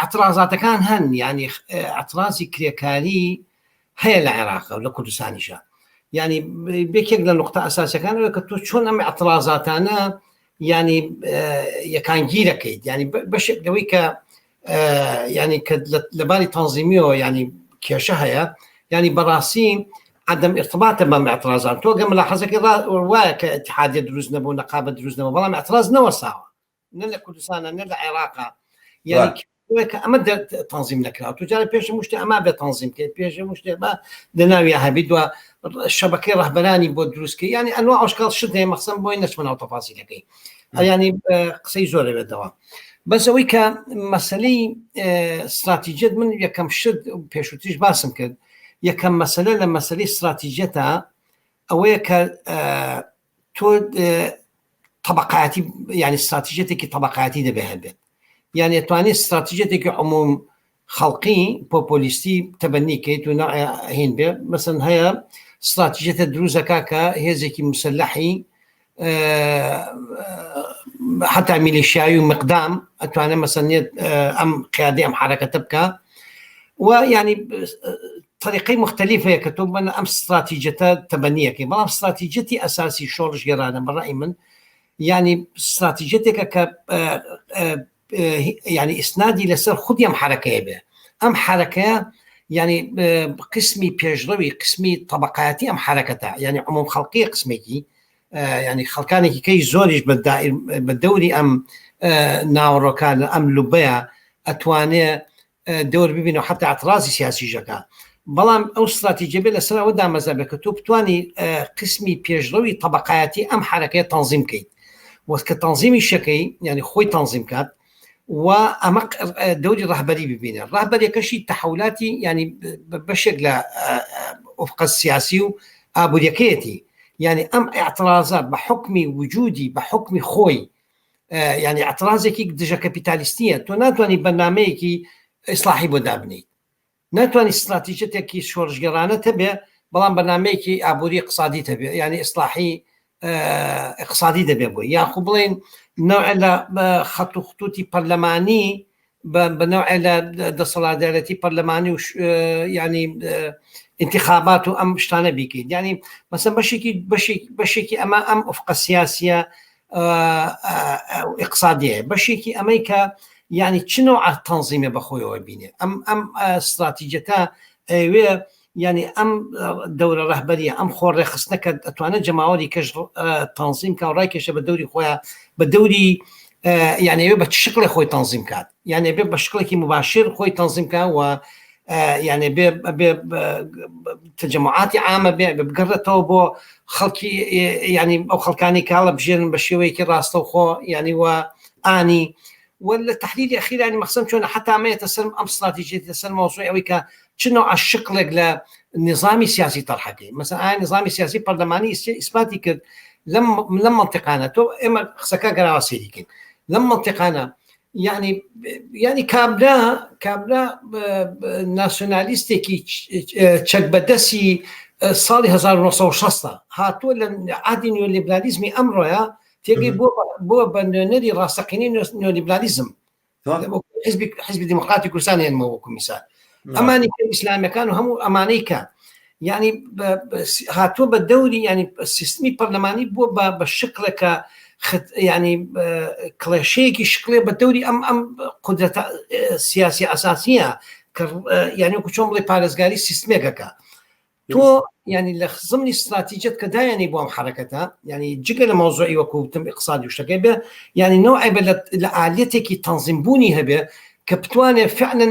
Speaker 2: اعترازاتەکان هەن ینی اعترازی کرێکاری هەیە لە عێراق و لە کوردستانیشە ینی بێکێک لە نقطە ئەساسەکان کە تۆ چۆن ئەم اعترازاتانە ینی یەکانگیرەکەیت ینی بەشێک لەوەی کە ینی کە لەباری تەنزیمیەوە ینی کێشە هەیە ینی بەڕاستی عدم ارتباطە بەم اعترازان تۆ گە ملاحەزەکەی وایە کە اتحادیە دروست نەبوو نەقابە دروست نەبوو بەڵام اعتراض نەوەساوە نە لە کوردستانە نە لە عێراقا یعنی کە ئەمە تەنزیم نەکرا تو جارە پێش مشتێ ئەما بێ تەنزیم کرد پێش مشتێ بە دەناوی هەبی دووە شەبەکەی ڕەهبەرانی بۆ دروستکە ینی ئەنوا ئەوشکال شت هەیە مەخسم بۆی نەچمە ناو تەفاسیلەکەی ینی قسەی زۆر دەبێتەوە بەس ئەوەی کە مەسلەی استراتیجیت من یەکەم شت پێشوتریش باسم کرد یەکەم مەسەلە لە مەسلەی استراتیجیەتە ئەوەیە کە تۆ طبقاتی یعنی استراتیجیەتێکی طبقاتی دەبێ هەبێت یعنی توانێت استراتیجیەتێکی عموم خەڵقی پۆپۆلیستی تەبەنی کەیت و هین بێ مەسەن هەیە استراتیجیەتە دروزەکە کە هێزێکی مسلحی حتا میلیشیایی و مقدام ئەتوانێت مەسەنێت ئەم قیادی ئەم حرەکەتە بکە و ینی طریقەی مختلف هەیە کە تۆ بەن ئەم استراتیجەتە تەبەنیەکەی بەڵام استراتیجەتی ئەساسی شۆڕشگێرانە بەڕای من ینی استراتیجەتێکە کە ینی ئیسنادی لەسەر خودی ئەم حرەکەیە بێ ئەم حرەکەیە ینی قسمی پێشڕەوی قسمی طبقاتی ئەم حرەکەتە ینی عموم خەڵقی قسمێکی ینی خەڵکانێکی کەی زۆریش بە دەوری ئەم ناوەڕۆکان ئەم لوبەیە ئەتوانێ دەور ببین و حتا اعتراضی سیاسیش دەکا بەڵام ئەو استراتیجیە بێ لەسەر ئەوە دامەزرا بێت کە تۆ بتانی قسمی پێشڕەوی طبقایەتی ئەم حرەکەیە تەنزیم بکەیت وە کە تەنزیمی شەکەی یعنی خۆی تەنزیم کات و ئەمە دەوری ڕەهبەری ببینە ڕەهبەریەکەشی تەحولاتی ینی بەشێک لە ئوفقە سیاسی و ئابووریەکەیەتی یعنی ئەم اعترازە بە حکمی وجودی بە حکمی خۆی یعنی اعترازێکی دژە کەپیتالیستیە تۆ ناتوانانی بەرنمەیەکی ئیسلاحی بۆ دابنیت ناتوانانی استراتیژەتێکی شۆڕشگێڕانە هەبێ بەڵام بەرنمەیەکی ئابووری اقتصادی هەبێ یعنی ئیسلاحی اقتصادی دەبێ بۆی یاخو بڵێن نوع لە خەت و خطوتی پەرلەمانی بە نەوعێ لە دەسەڵاتدارەتی پەرلەمانی و ینی انتخابات و ئەم شتانە بیکەیت ینی مەسە بەشێکی بەشێکی ئەمە ئەم ئوفقە سیاسیە اقتصادیە بەشێکی ئەمەی کە یعنی چ نوع تەنزیمە بەخۆیەوە بینێ ئەم ئەم استراتیجەتە ئەوێ یانی ئەم دەورە ڕەهبەریە ئەم خۆ ڕێکخستنە کە ئەتوانێت جەماوەری کەش تەنزیم کا و ڕایکێشە بە دەوری خۆیان بە دەوری یعنی ئەوێ بە چ شکڵێ خۆی تەنزیم کات یعنی بێ بە شکڵێکی مباشر خۆی تەنزیم کا و یعنی بێ بێ تجمعاتی عامە بێ بگەڕێتەوە بۆ خەڵکی ینی ئەو خەڵکانی کاڵە بژێنن بە شێوەیەکی ڕاستەوخۆ ینی وە ئانی و لە تحلیلی ئەخیرانی مەخسەم چۆنە حتا مێتە سەر ئەم استراتیژیەتە سەر مەوزوعی ئەوەی کە چ نوع شکڵێک لە نظامی سیاسی تەرحەکەی مەسەن ئایا نظامی سیاسی پەرلەمانی ئیسپاتی کرد لەم لەم منطقانە تۆ ئێمە قسەکە گەراوە سەیریکەین لەم منطقانە یعنی یعنی کابرا کابرا ناسیۆنالیستێکی چەک بەدەستی ساڵی 1960 هاتووە لە عادی نیۆلیبرالیزمی ئەمڕۆیە تێگەی بۆ بۆ بە نوێنەری ڕاستەقینەی نیۆلیبرالیزم حزبی حزبی دیموکراتی کوردستان هێنمەوە وەکو میسال ئەمانی ئیسلامیەکان و هەموو ئەمانەی کە یعنی هاتووە بە دەوری ینی سیستمی پەرلەمانی بووە بە بە شکڵێکە. ینی کڵێشەیەکی شکڵێ بە دەوری ئەم ئەم قدرەتە سیاسی ئەساسیە کە یعنی وەکو چۆن بڵێ پارێزگاری سیستمێکەکە تۆ ینی لە زمنی استراتیجیت کە دایانی بۆ ئەم حرەکەتە ینی جگە لە مەوزوعی وەکو وتم اقتصادی و شتەکەی بێ ینی نەوعێ بێ لە ئالیەتێکی تەنزیم بوونی هەبێ کە بتوانێت فعلا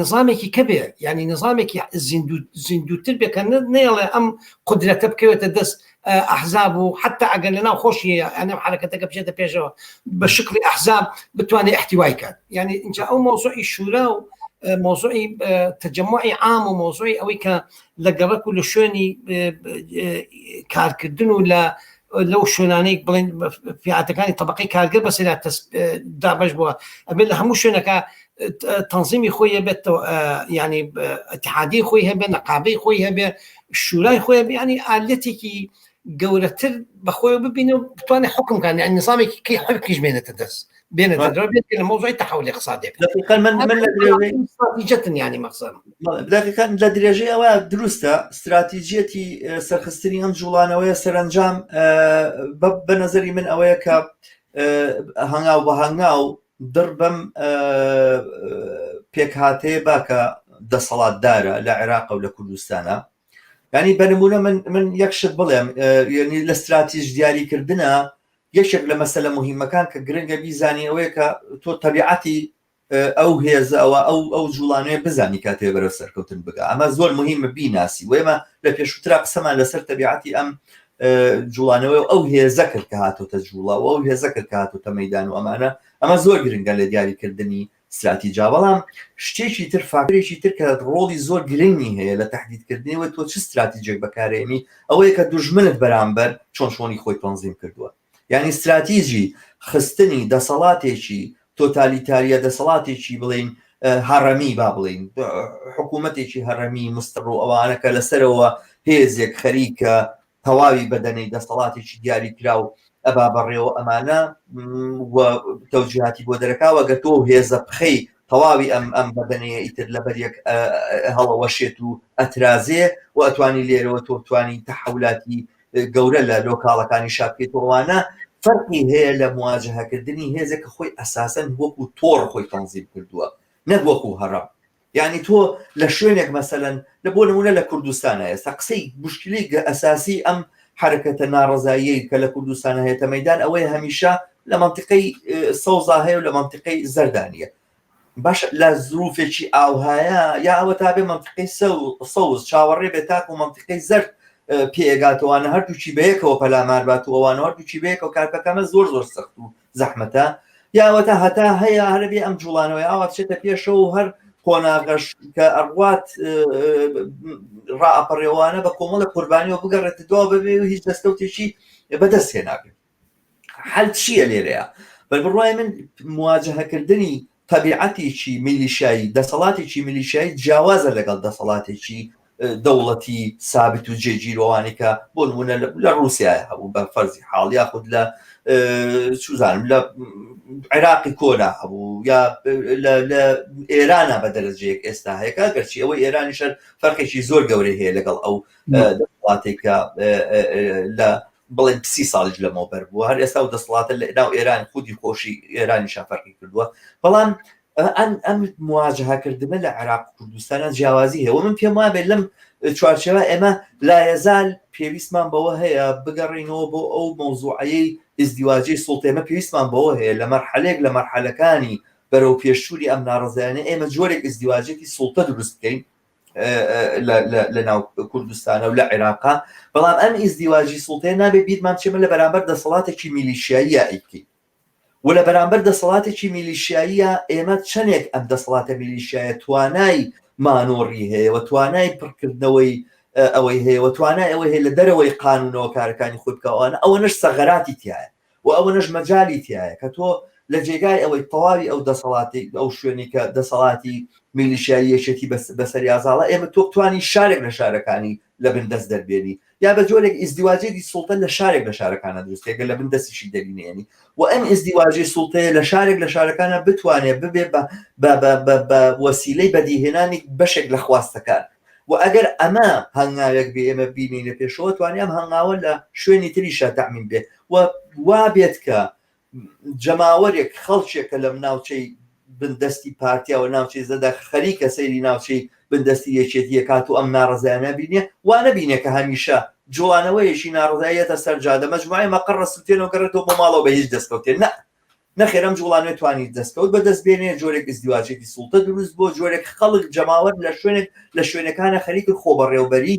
Speaker 2: نظامێکی کە بێ ینی نظامێکی زیندوو زیندووتر بێ کە نەیەڵێ ئەم قدرەتە بکەوێتە دەست ئەحزاب و حتا ئەگەر لەناو خۆشی ئەنەم حرەکەتەکە بچێتە پێشەوە بە شکلی ئەحزاب بتوانێت احتیوای کات یعنی اینجا ئەو مۆزوعی شورا و مۆزوعی تەجەموعی عام و مۆزوعی ئەوەی کە لە گەڕەک و لە شوێنی کارکردن و لە لەو شوێنانەی بڵێن فیعاتەکانی طبقەی کارگەر بەسەرا دابش بووە ئەبێت لە هەموو شوێنەکە تەنزیمی خۆی هەبێت ینی اتحادی خۆی هەبێت نەقابەی خۆی هەبێ شورای خۆی هەبێ ینی ئالەتێکی گەورەتر بەخۆی ببینە و بتوانێت حکمکان یعنی نظامێکی کەی حکیش بێنێتە دەست بێنێتە دەرەوە بێت لە مەوزوعی تحول اقتصادی
Speaker 1: دقیقا من من لە درێژەی
Speaker 2: استراتیجەتن ینی مەقسەم
Speaker 1: دقیقا لە درێژەی ئەوە دروستە استراتیجیەتی سەرخستنی ئەم جوڵانەوەیە سەرەنجام بە نظری من ئەوەیە کە هەنگاو بە هەنگاو دڕ بەم پێکهاتەیە با کە دەسەڵاتدارە لە عێراق و لە کوردستانە ینی بە نمونە من من یەک شت بڵێم ینی لە استراتیژ دیاریکردە یەکێک لە مەسەلە مهمەکان کە گرنگە بیزانی ئەوەیە کە تۆ تەبیعەتی ئەو هێزە ئەوە ئەو ئەو جوڵانەیە بزانی کاتێ بەرەو سەرکەوتن بگە ئەمە زۆر مهمە بیناسی و ئێمە لە پێشووترا قسەمان لەسەر تەبیعەتی ئەم جوڵانەوە ئەو هێزە کرد کە هاتۆتە جوڵە و ئەو هێزە کرد کە هاتۆتە مەدان و ئەمانە ئەمە زۆر گرنگە لە دیاریکردنی استراتیجا بەڵام شتێکی تر فاکتەرێکی تر کە ڕۆڵی زۆر گرنگی هەیە لە تهدیدکردنەوە تۆ چ استراتیجێک بەکارێنی ئەوەیە کە دوژمنت بەرامبەر چۆن شۆنی خۆی تەنزیم کردووە یعنی استراتیجی خستنی دەسەڵاتێکی تۆتالیتاریە دەسەڵاتێکی بڵین هەڕەمی با بڵین حکوومەتێکی هەڕەمی مستڕ و ئەوانە کە لەسەرەوە هێزێک خەریکە تەواوی بەدەنەی دەسەڵاتێکی دیاریکراو ئەبا بەڕێوە ئەمانە و تەوجیهاتی بۆ دەرەکاوە گەر تۆ هێزە بخەی تەواوی ئەم ئەم بەدەنەیە ئیتر لەبەر یەک هەڵەوەشێت و ئەترازێ و ئەتوانی لێرەوە تۆ توانی تەحولاتی گەورە لە لۆکاڵەکانی شاکەیتەوەوانە فەرقی هەیە لە مواجهەکردنی هێزێک کە خۆی ئەساسەن وەکو تۆڕ خۆی تەنزیم کردووە نەک وەکو هەڕەم یانی تۆ لە شوێنێک مەسەلەن لە بۆ نمونە لە کوردستانە ئێستا قسەی مشکلی ئەساسی ئەم حرەکەتە ناڕزاییەی کە لە کوردستانە هێتە مەدان ئەوەیە هەمیشە لە منطقەی سەوزا هەیە و لە منطقەی زەردانیە باش لە زروفێکی ئاوهایە یا ئەوە تا بێ منطقەی سەوز چاوەڕێ بێت تاکو منطقەی زەرد پێگاتەوانە هەردووکی بەیەکەوە پەلامار بات و ئەوانە هەردووکی بەیەکەوە کارپەکەمە زۆر زۆر سەخت و زەحمەتە یا ئەوەتا هەتا هەیە هەربێ ئەم جوڵانەوەی ئاوا بچێتە پێشەوە و هەر قۆناغەش کە ئەڕوات ڕائەپەڕێوانە بە کۆمەڵە قوربانیەوە بگەڕێتە دوا بەبێ و هیچ دەستکەوتێکی بەدەست هێنابێ حل چییە لێرەیە بە بڕوای من مواجهەکردنی تەبیعەتێکی میلیشایی دەسەڵاتێکی میلیشایی جیاوازە لەگەڵ دەسەڵاتێکی دەوڵەتی سابت و جێگیر ئەوانەی کە بۆ نمونە لە ڕووسیا هەبوو بە فەرزی حاڵ یاخود لە چوزانم لە عێراقی کۆنا هەبوو یا لە ئێرانە بە دەرەجەیەک ئێستا هەیەکە گەرچی ئەوەی ئێرانی شەر فەرقێکی زۆر گەورەی هەیە لەگەڵ ئەو دەسەڵاتێک کە لە بڵێن سی ساڵیش لەمەوبەر بووە هەر ئێستا و دەسەڵاتە لە ناو ئێران خودی خۆشی ئێرانیشا فەرقی کردووە بەڵام ئەم ئەم مواجهەکردنە لە عێراق و کوردستانە جیاوازی هەیە و من پێم وابێت لەم چوارچێوە ئێمە لایەزال پێویستمان بەوە هەیە بگەڕینەوە بۆ ئەو مەوزوعەی ئیزدیواجی سوڵتە ئێمە پێویستمان بەوە هەیە لە مەرحەلێک لە مەرحەلەکانی بەرەو پێشچوونی ئەم ناڕەزایانە ئێمە جۆرێک ئیزدیواجێکی سوڵتە دروست بکەین لە ناو کوردستانە و لە عێراقا بەڵام ئەم ئیزدیواجی سوڵتەیە نابێت بیرمان بچێ لە بەرامبەر دەسەڵاتێکی میلیشیاییە ئەی بکەین و لە بەرامبەر دەسەڵاتێکی میلیشیاییە ئێمە چەندێک ئەم دەسەڵاتە میلیشیایە توانای مانۆڕی هەیە و توانای پڕکردنەوەی ئەوەی هەیە و توانای ئەوەی هەیە لە دەرەوەی قانونەوە کارەکانی خۆی بکەوانە ئەوەنەش سەغەراتی تایە و ئەوەنەش مەجالی تایە کە تۆ لە جێگای ئەوەی تەواوی ئەو دەسەڵاتی ئەو شوێنی کە دەسەڵاتی میلیشیایی یەکێتی بەسەریازاڵە ئێمە تۆ بتوانی شارێک لە شارەکانی لە بن دەست دەربێنی یا بە جۆرێک ئیزدیواجێتی سوڵتە لە شارێک لە شارەکانە دروست کە لە بن دەستیشی دەرینێنی و ئەم ئیزدیواجی سوڵتەیە لە شارێک لە شارەکانە بتوانێت ببێ بە بە بە بە وەسیلەی بەدیهێنانی بەشێک لە خواستەکان. و ئەگەر ئەمە هەنگاوێک بێ ئێمە بینینە پێشەوە توانی ئەم هەنگاوە لە شوێنی تریشا تەعمیم بێ و وا بێت کە جەماوەرێک خەڵکێک کە لەم ناوچەی بندەستی پارتیا و ناوچەی زەدا خەریکە سەیری ناوچەی بندەستی یەکێتیە کات و ئەم ناڕەزایانە بینێ وا نەبینێ کە هەمیشە جوڵانەوەیەکی ناڕەزاییەتە سەر جادە مەجموعەی مەقەڕ سوتێنەوە گەڕێتەوە بۆ ماڵەوە بە هیچ دەستکەوتێ نە نەخێر ئەم جوڵانەوە توانی دەستکەوت بەدەست بێنێ جۆرێک ئزدیواجێکی سوڵتە دروست بۆ جۆرێک خەڵک جەماوەر لە شوێنێک لە شوێنەکانە خەریکن خۆبەڕێوبەری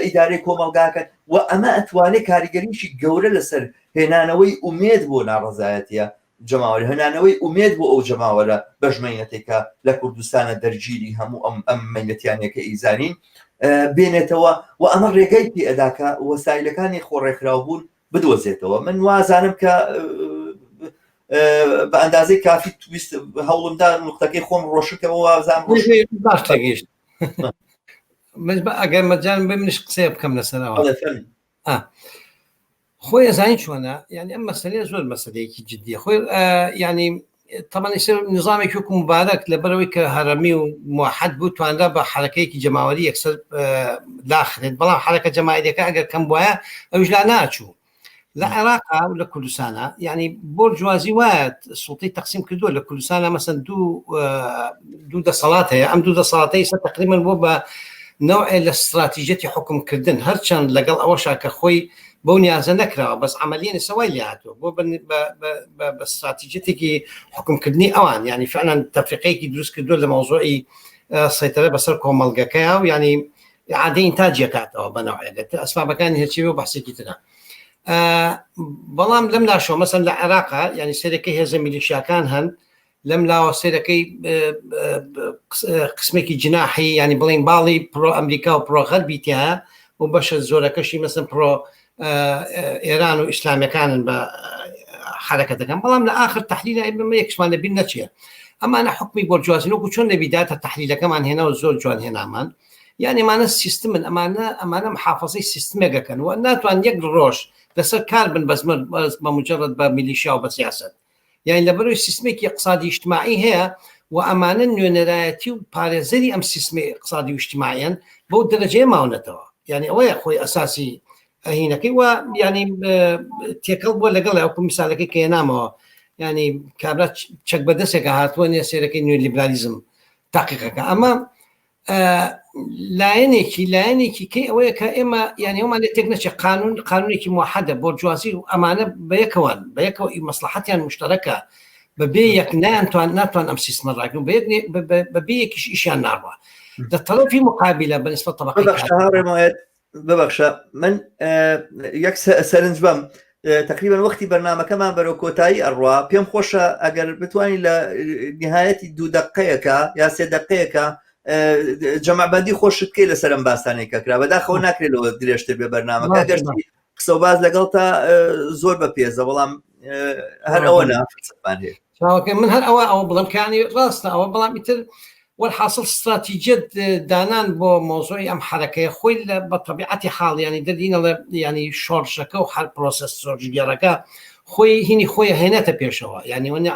Speaker 1: ئیدارەی کۆمەڵگاکەن و ئەمە ئەتوانێت کاریگەریی گەورە لەسەر هێنانەوەی ئومێد بۆ ناڕەزایەتیە جەماوەری هێنانەوەی ئومێد بۆ ئەو جەماوەرە بەژمەینەتێک کە لە کوردستانە دەرگیری هەموو ئەم ئەم مەینەتیانەکە ئیزانین بێنێتەوە و ئەمە ڕێگەی پێ ئەدا کە وەسایلەکانی خۆڕێکخراوبوون بدۆزێتەوە من وازانم کە بە ئەندازەی کافی تویست هەوڵمدا نقطەکەی خۆم ڕۆشکەوە وازان
Speaker 2: باش تێگەیشت ئەگەر مەجان بێ منیش قسەیە بکەم لەسەرەوە خۆی ئەزانی چۆنە یعنی ئەم مەسلەیە زۆر مەسلەیەکی جدیە خۆی ینی تەمەنی سەر نظامێکی وەکو مبارەک لەبەرەوەی کە هەرەمی و موحد بوو توانرا بە حرەکەیەکی جەماوەری یەکسەر لاخرێت بەڵام حرەکە جەماوەریەکە ئەگەر کەم بواە ئەوش لا ناچوو لە عێراقا و لە کوردستانە یعنی بۆرجوازی وایە سوڵتەی تەقسیم کردووە لە کوردستانە مەسەن دوو دوو دەسەڵات هەیە ئەم دوو دەسەڵاتەی سە تقریبا بۆ بە نەوعێ لە ستراتیژیەتی حوکمکردن، هەرچەند لەگەڵ ئەوەشا کە خۆی بەو نیازە نەکراوە، بەس عەمەلیەن ئێستا وای لێهاتووە، بۆ بە ستراتیژیەتێکی حوکمکردنی ئەوان، یانی فعلەن تەفریقەیەکی دروست کردووە لە مەوزوعی سەیتەرە بەسەر کۆمەڵگەکەیا و یانی ئیعادەی ئینتاجی ئەکاتەوە بە نەوعێک، ئەسبابەکانی هەرچی بێ و بەحسێکی ترە. بەڵام لەم لاشەوە مەسەن لە عێراقا یانی سەرەکەی هێزە میلیشیاکان هەن لەم لاوە سێرەکەی قسمێکی جناحی ینی بڵین باڵی پرۆ ئەمریکا و پرۆ غەربی تایە و بەشە زۆرەکەشی مەسن پرۆ ئێران و ئیسلامیەکانن بە حرەکەتەکەن بەڵام لە آخر تحلیل ئێمە یەکشمان لە بیر نەچێ ئەمانە حکمی بۆرجوازی وەکو چۆن لە بیدایەتە تحلیلەکەمان هێنا و زۆر جوان هێنامان یعنی ئەمانە سیستمن ئەمانە ئەمانە محافظەی سیستمێکەکەن و ناتوان یەک ڕۆژ لەسەر کار بن بەس بە مجرد بە میلیشیا و بە سیاست یانی لەبەرئەوەی سیستمێکی ئیقتسادی ئیجتماعی هەیە و ئەمانە نوێنەرایەتی و پارێزەری ئەم سیستمی ئیقتسادی و ئیجتماعیان بەو دەرەجەیە ماونەتەوە یانی ئەوەیە خۆی ئەساسی ئەهینەکەی و ینی تێکەڵ بووە لەگەڵ ئەو میسالەکەی کە هێنامەوە ینی کابرا چەک بەدەستێکە هاتووە نیە سێرەکەی نوێ لیبرالیزم تاقیقەکە ئەمە لایەنێکی لایەنێکی کەی ئەوەیە کە ئێمە یانی ئەومان لێ تێک نەچێت قانون قانونێکی موحدە بۆرجوازی و ئەمانە بەیەکەوەن بەیەکەوە ئی مەسلحەتیان مشتەرەکە بەبێ یەک نایانتوان ناتوان ئەم سیستمە ڕاگرن بە یەک بەبێ یەکیش ئیشیان ناڕوا لە تەڵەفی مقابلە بەنسبەت
Speaker 1: طبقەی ببەخشە من یەک سەرنج بەم تقریبا وەختی بەرنمەکەمان بەرەو کۆتایی ئەڕوا پێم خۆشە ئەگەر بتوانین لە نهایەتی دوو دقەیەەکە یا سێ دقەیەەکە جەمعبندی خۆشت بکەی لەسەر ئەم باسانێک کە کرا بەداخەوە ناکرێت لەوە درێژتر بێ بەرنمەکە گەشتی قسە و باز لەگەڵ تا زۆر بە پێزە بەڵام هەر ئەوە نافرسەتمان
Speaker 2: هەیە چاوەکەی من هەر ئەوە ئەوە بڵم کانی ڕاستە ئەوە بەڵام ئیتر وەلحاصل استراتیجیەت دانان بۆ مۆزۆی ئەم حرەکەیە خۆی لە بە تەبیعەتی حاڵ ینی دەدینەڵێ ینی شۆڕشەکە و هەر پرۆسس شۆڕشگێڕەکە خۆی هینی خۆی هێنێتە پێشەوە ینی وەنی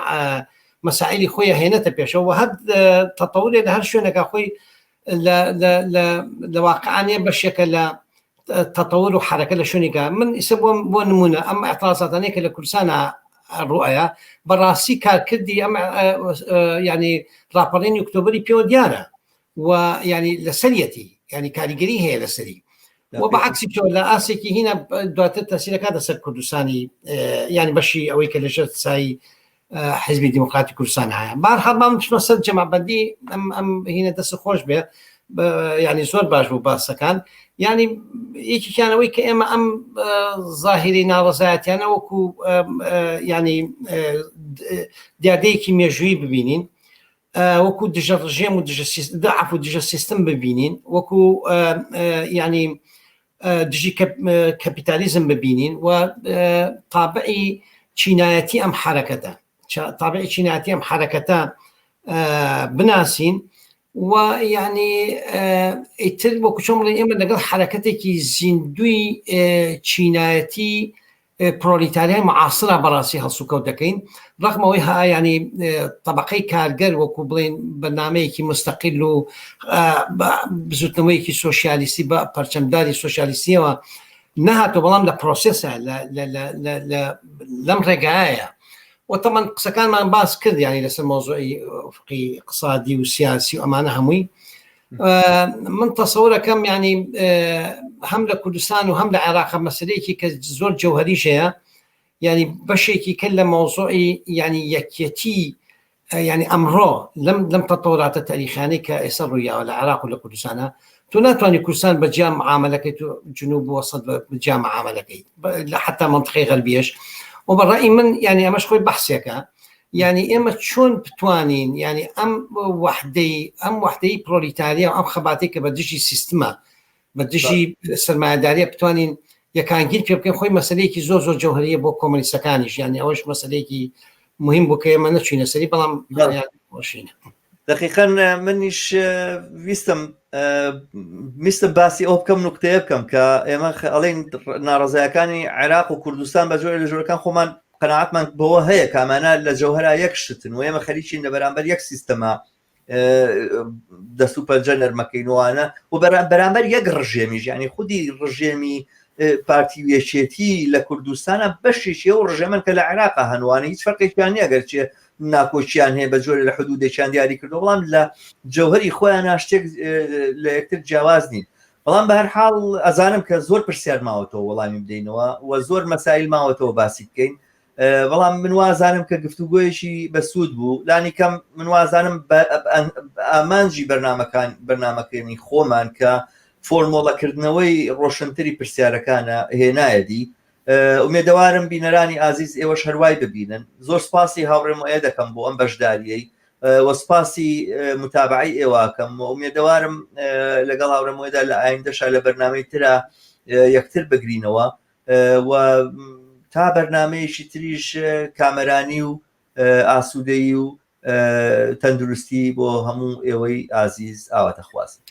Speaker 2: مەسائلی خۆی هێنێتە پێشەوە هەر تەتەورێ لە هەر شوێنەکە خۆی لە واقعانە بەشێکە لە تەتەور و حرەکە لە شوێنێکە من ئیسە بۆ بۆ نمونە ئەم اعتراضاتانەی کە لە کوردستانە ڕوئەیە بەڕاستی کارکردی ئەم ینی ڕاپەڕینی ئۆکتۆبری پێوە دیارە و ینی لەسەریەتی ینی کاریگەری هەیە لەسەری و بەعکسی چۆن لە ئاسێکی هینە دواتر تەسیرەکاتە سەر کوردستانی ینی بەشی ئەوەی کە لەژێر سایی حزبی دیموکراتی کوردستان هەیە بار هەڵبام بچمە سەر جەمابندی ئەم ئەم هینە دەست خۆش بێ ینی زۆر باش بوو باسەکان ینی یەکیانەوەی کە ئێمە ئەم ظاهری ناڕزایەتیانە وەکو ینی دیاردەیەکی مێژووی ببینین وەکو دژە ڕژێم و دژە دەعف و دژە سیستم ببینین وەکو ینی دژی کەپیتالیزم ببینین و تابعی چینایەتی ئەم حرەکەتە تابعی چینایەتی ئەم حرەکەتە بناسین و یعنی ئیتر وەکو چۆن بڵێن ئێمە لەگەڵ حرەکەتێکی زیندوی چینایەتی. پرۆلیتاریای معاصرە بەڕاستی هەڵسوکەوت دەکەین ڕەغمەوەی ها ینی طبقەی کارگەر وەکو بڵێن بەرنمەیەکی مستەقیل و بزوتنەوەیەکی سۆسیالیستی بە پەرچەمداری سۆسیالیستیەوە نەهاتۆ بەڵام لە پرۆسێسە لەم ڕێگایە وتەمان قسەکانمان باس کرد ینی لەسەر مۆزۆی فقی اقتصادی و سیاسی و ئەمانە هەمووی من تەسەورەکەم ینی هەم لە کوردستان و هەم لە عێراق مەسلەیەکی کە زۆر جەوهریش هەیە ینی بەشێکی کە لە مۆزۆی ینی یەکیەتی ینی ئەمڕۆ لەم لەم تەتەوراتە تاریخانەی کە ئێستا ڕوویاوە لە عێراق و لە کوردستانە تۆ ناتوانانی کوردستان بە جیا معاملەکەیت و جنوب وەسەد بە جیا معاملەکەیت لە حتا منطقەی غەربیش و بەڕای من ینی ئەمەش خۆی بەحسێکە یانی ئێمە چۆن بتوانین یانی ئەم وەحدەی ئەم وەحدەی پرۆلیتاریا و ئەم خەباتێک کە بە دژی سیستمە بە دژی سەرمایەداریە بتوانین یەکانگیر پێ بکەین خۆی مەسلەیەکی زۆر زۆر جەوهریە بۆ کۆمەنیستەکانیش یانی ئەوەش مەسلەیەکی مهم بوو کە ئێمە نەچوینە سەری بەڵام خۆشینە
Speaker 1: دقیقا منیش ویستم میستم باسی ئەو بکەم نوکتەیە بکەم کە ئێمە ئەڵێن ناڕزایەکانی عێراق و کوردستان بە جۆرە لە جۆرەکان خۆمان قەناعەتمان بەوە هەیە کامانە لە جەوهرا یەک شتن و ئێمە خەریکین لە بەرامبەر یەک سیستەما دەست و پەنجە نەرمەکەینوانە و بەرامبەر یەک ڕژێمیش ینی خودی ڕژێمی پارتی و یەکێتی لە کوردستانە بەشێکی ئەو ڕژێمن کە لە عێراق هەنوانە هیچ فەرقێکیان نییە گەرچێ ناکۆکیان هەیە بە جۆرە لە حدودێکیان دیاری کردو بەڵام لە جەوهری خۆیان شتێک لە یەکتر جیاواز نین بەڵام بە هەر حاڵ ئەزانم کە زۆر پرسیار ماوەتەوە وەڵامی بدەینەوە و زۆر مەسایل ماوەتەوە باسی بکەین بەڵام من وازانم کە گفتوگۆیەکی بەسوود بوو لانی کەم من وازانم ئامانجی بەرنمەکان بەرنمەکەنی خۆمان کە فۆرمۆڵەکردنەوەی ڕۆشنتری پرسیارەکانە هێنایەدی ئومێدەوارم بینەرانی ئازیز ئێوەش هەروای ببینن زۆر سپاسی هاوڕێ مۆیە دەکەم بۆ ئەم بەشداریەی و سپاسی متابعی ئێواکەم و ئومێدەوارم لەگەڵ هاوڕێ مۆیدا لە ئایندەشا لە بەرنمەی ترا یەکتر بگرینەوە و تا بەرنمەیەکی تریش کامەرانی و ئاسوودەیی و تەندروستی بۆ هەموو ئێوەی ئازیز ئاواتەخوازم.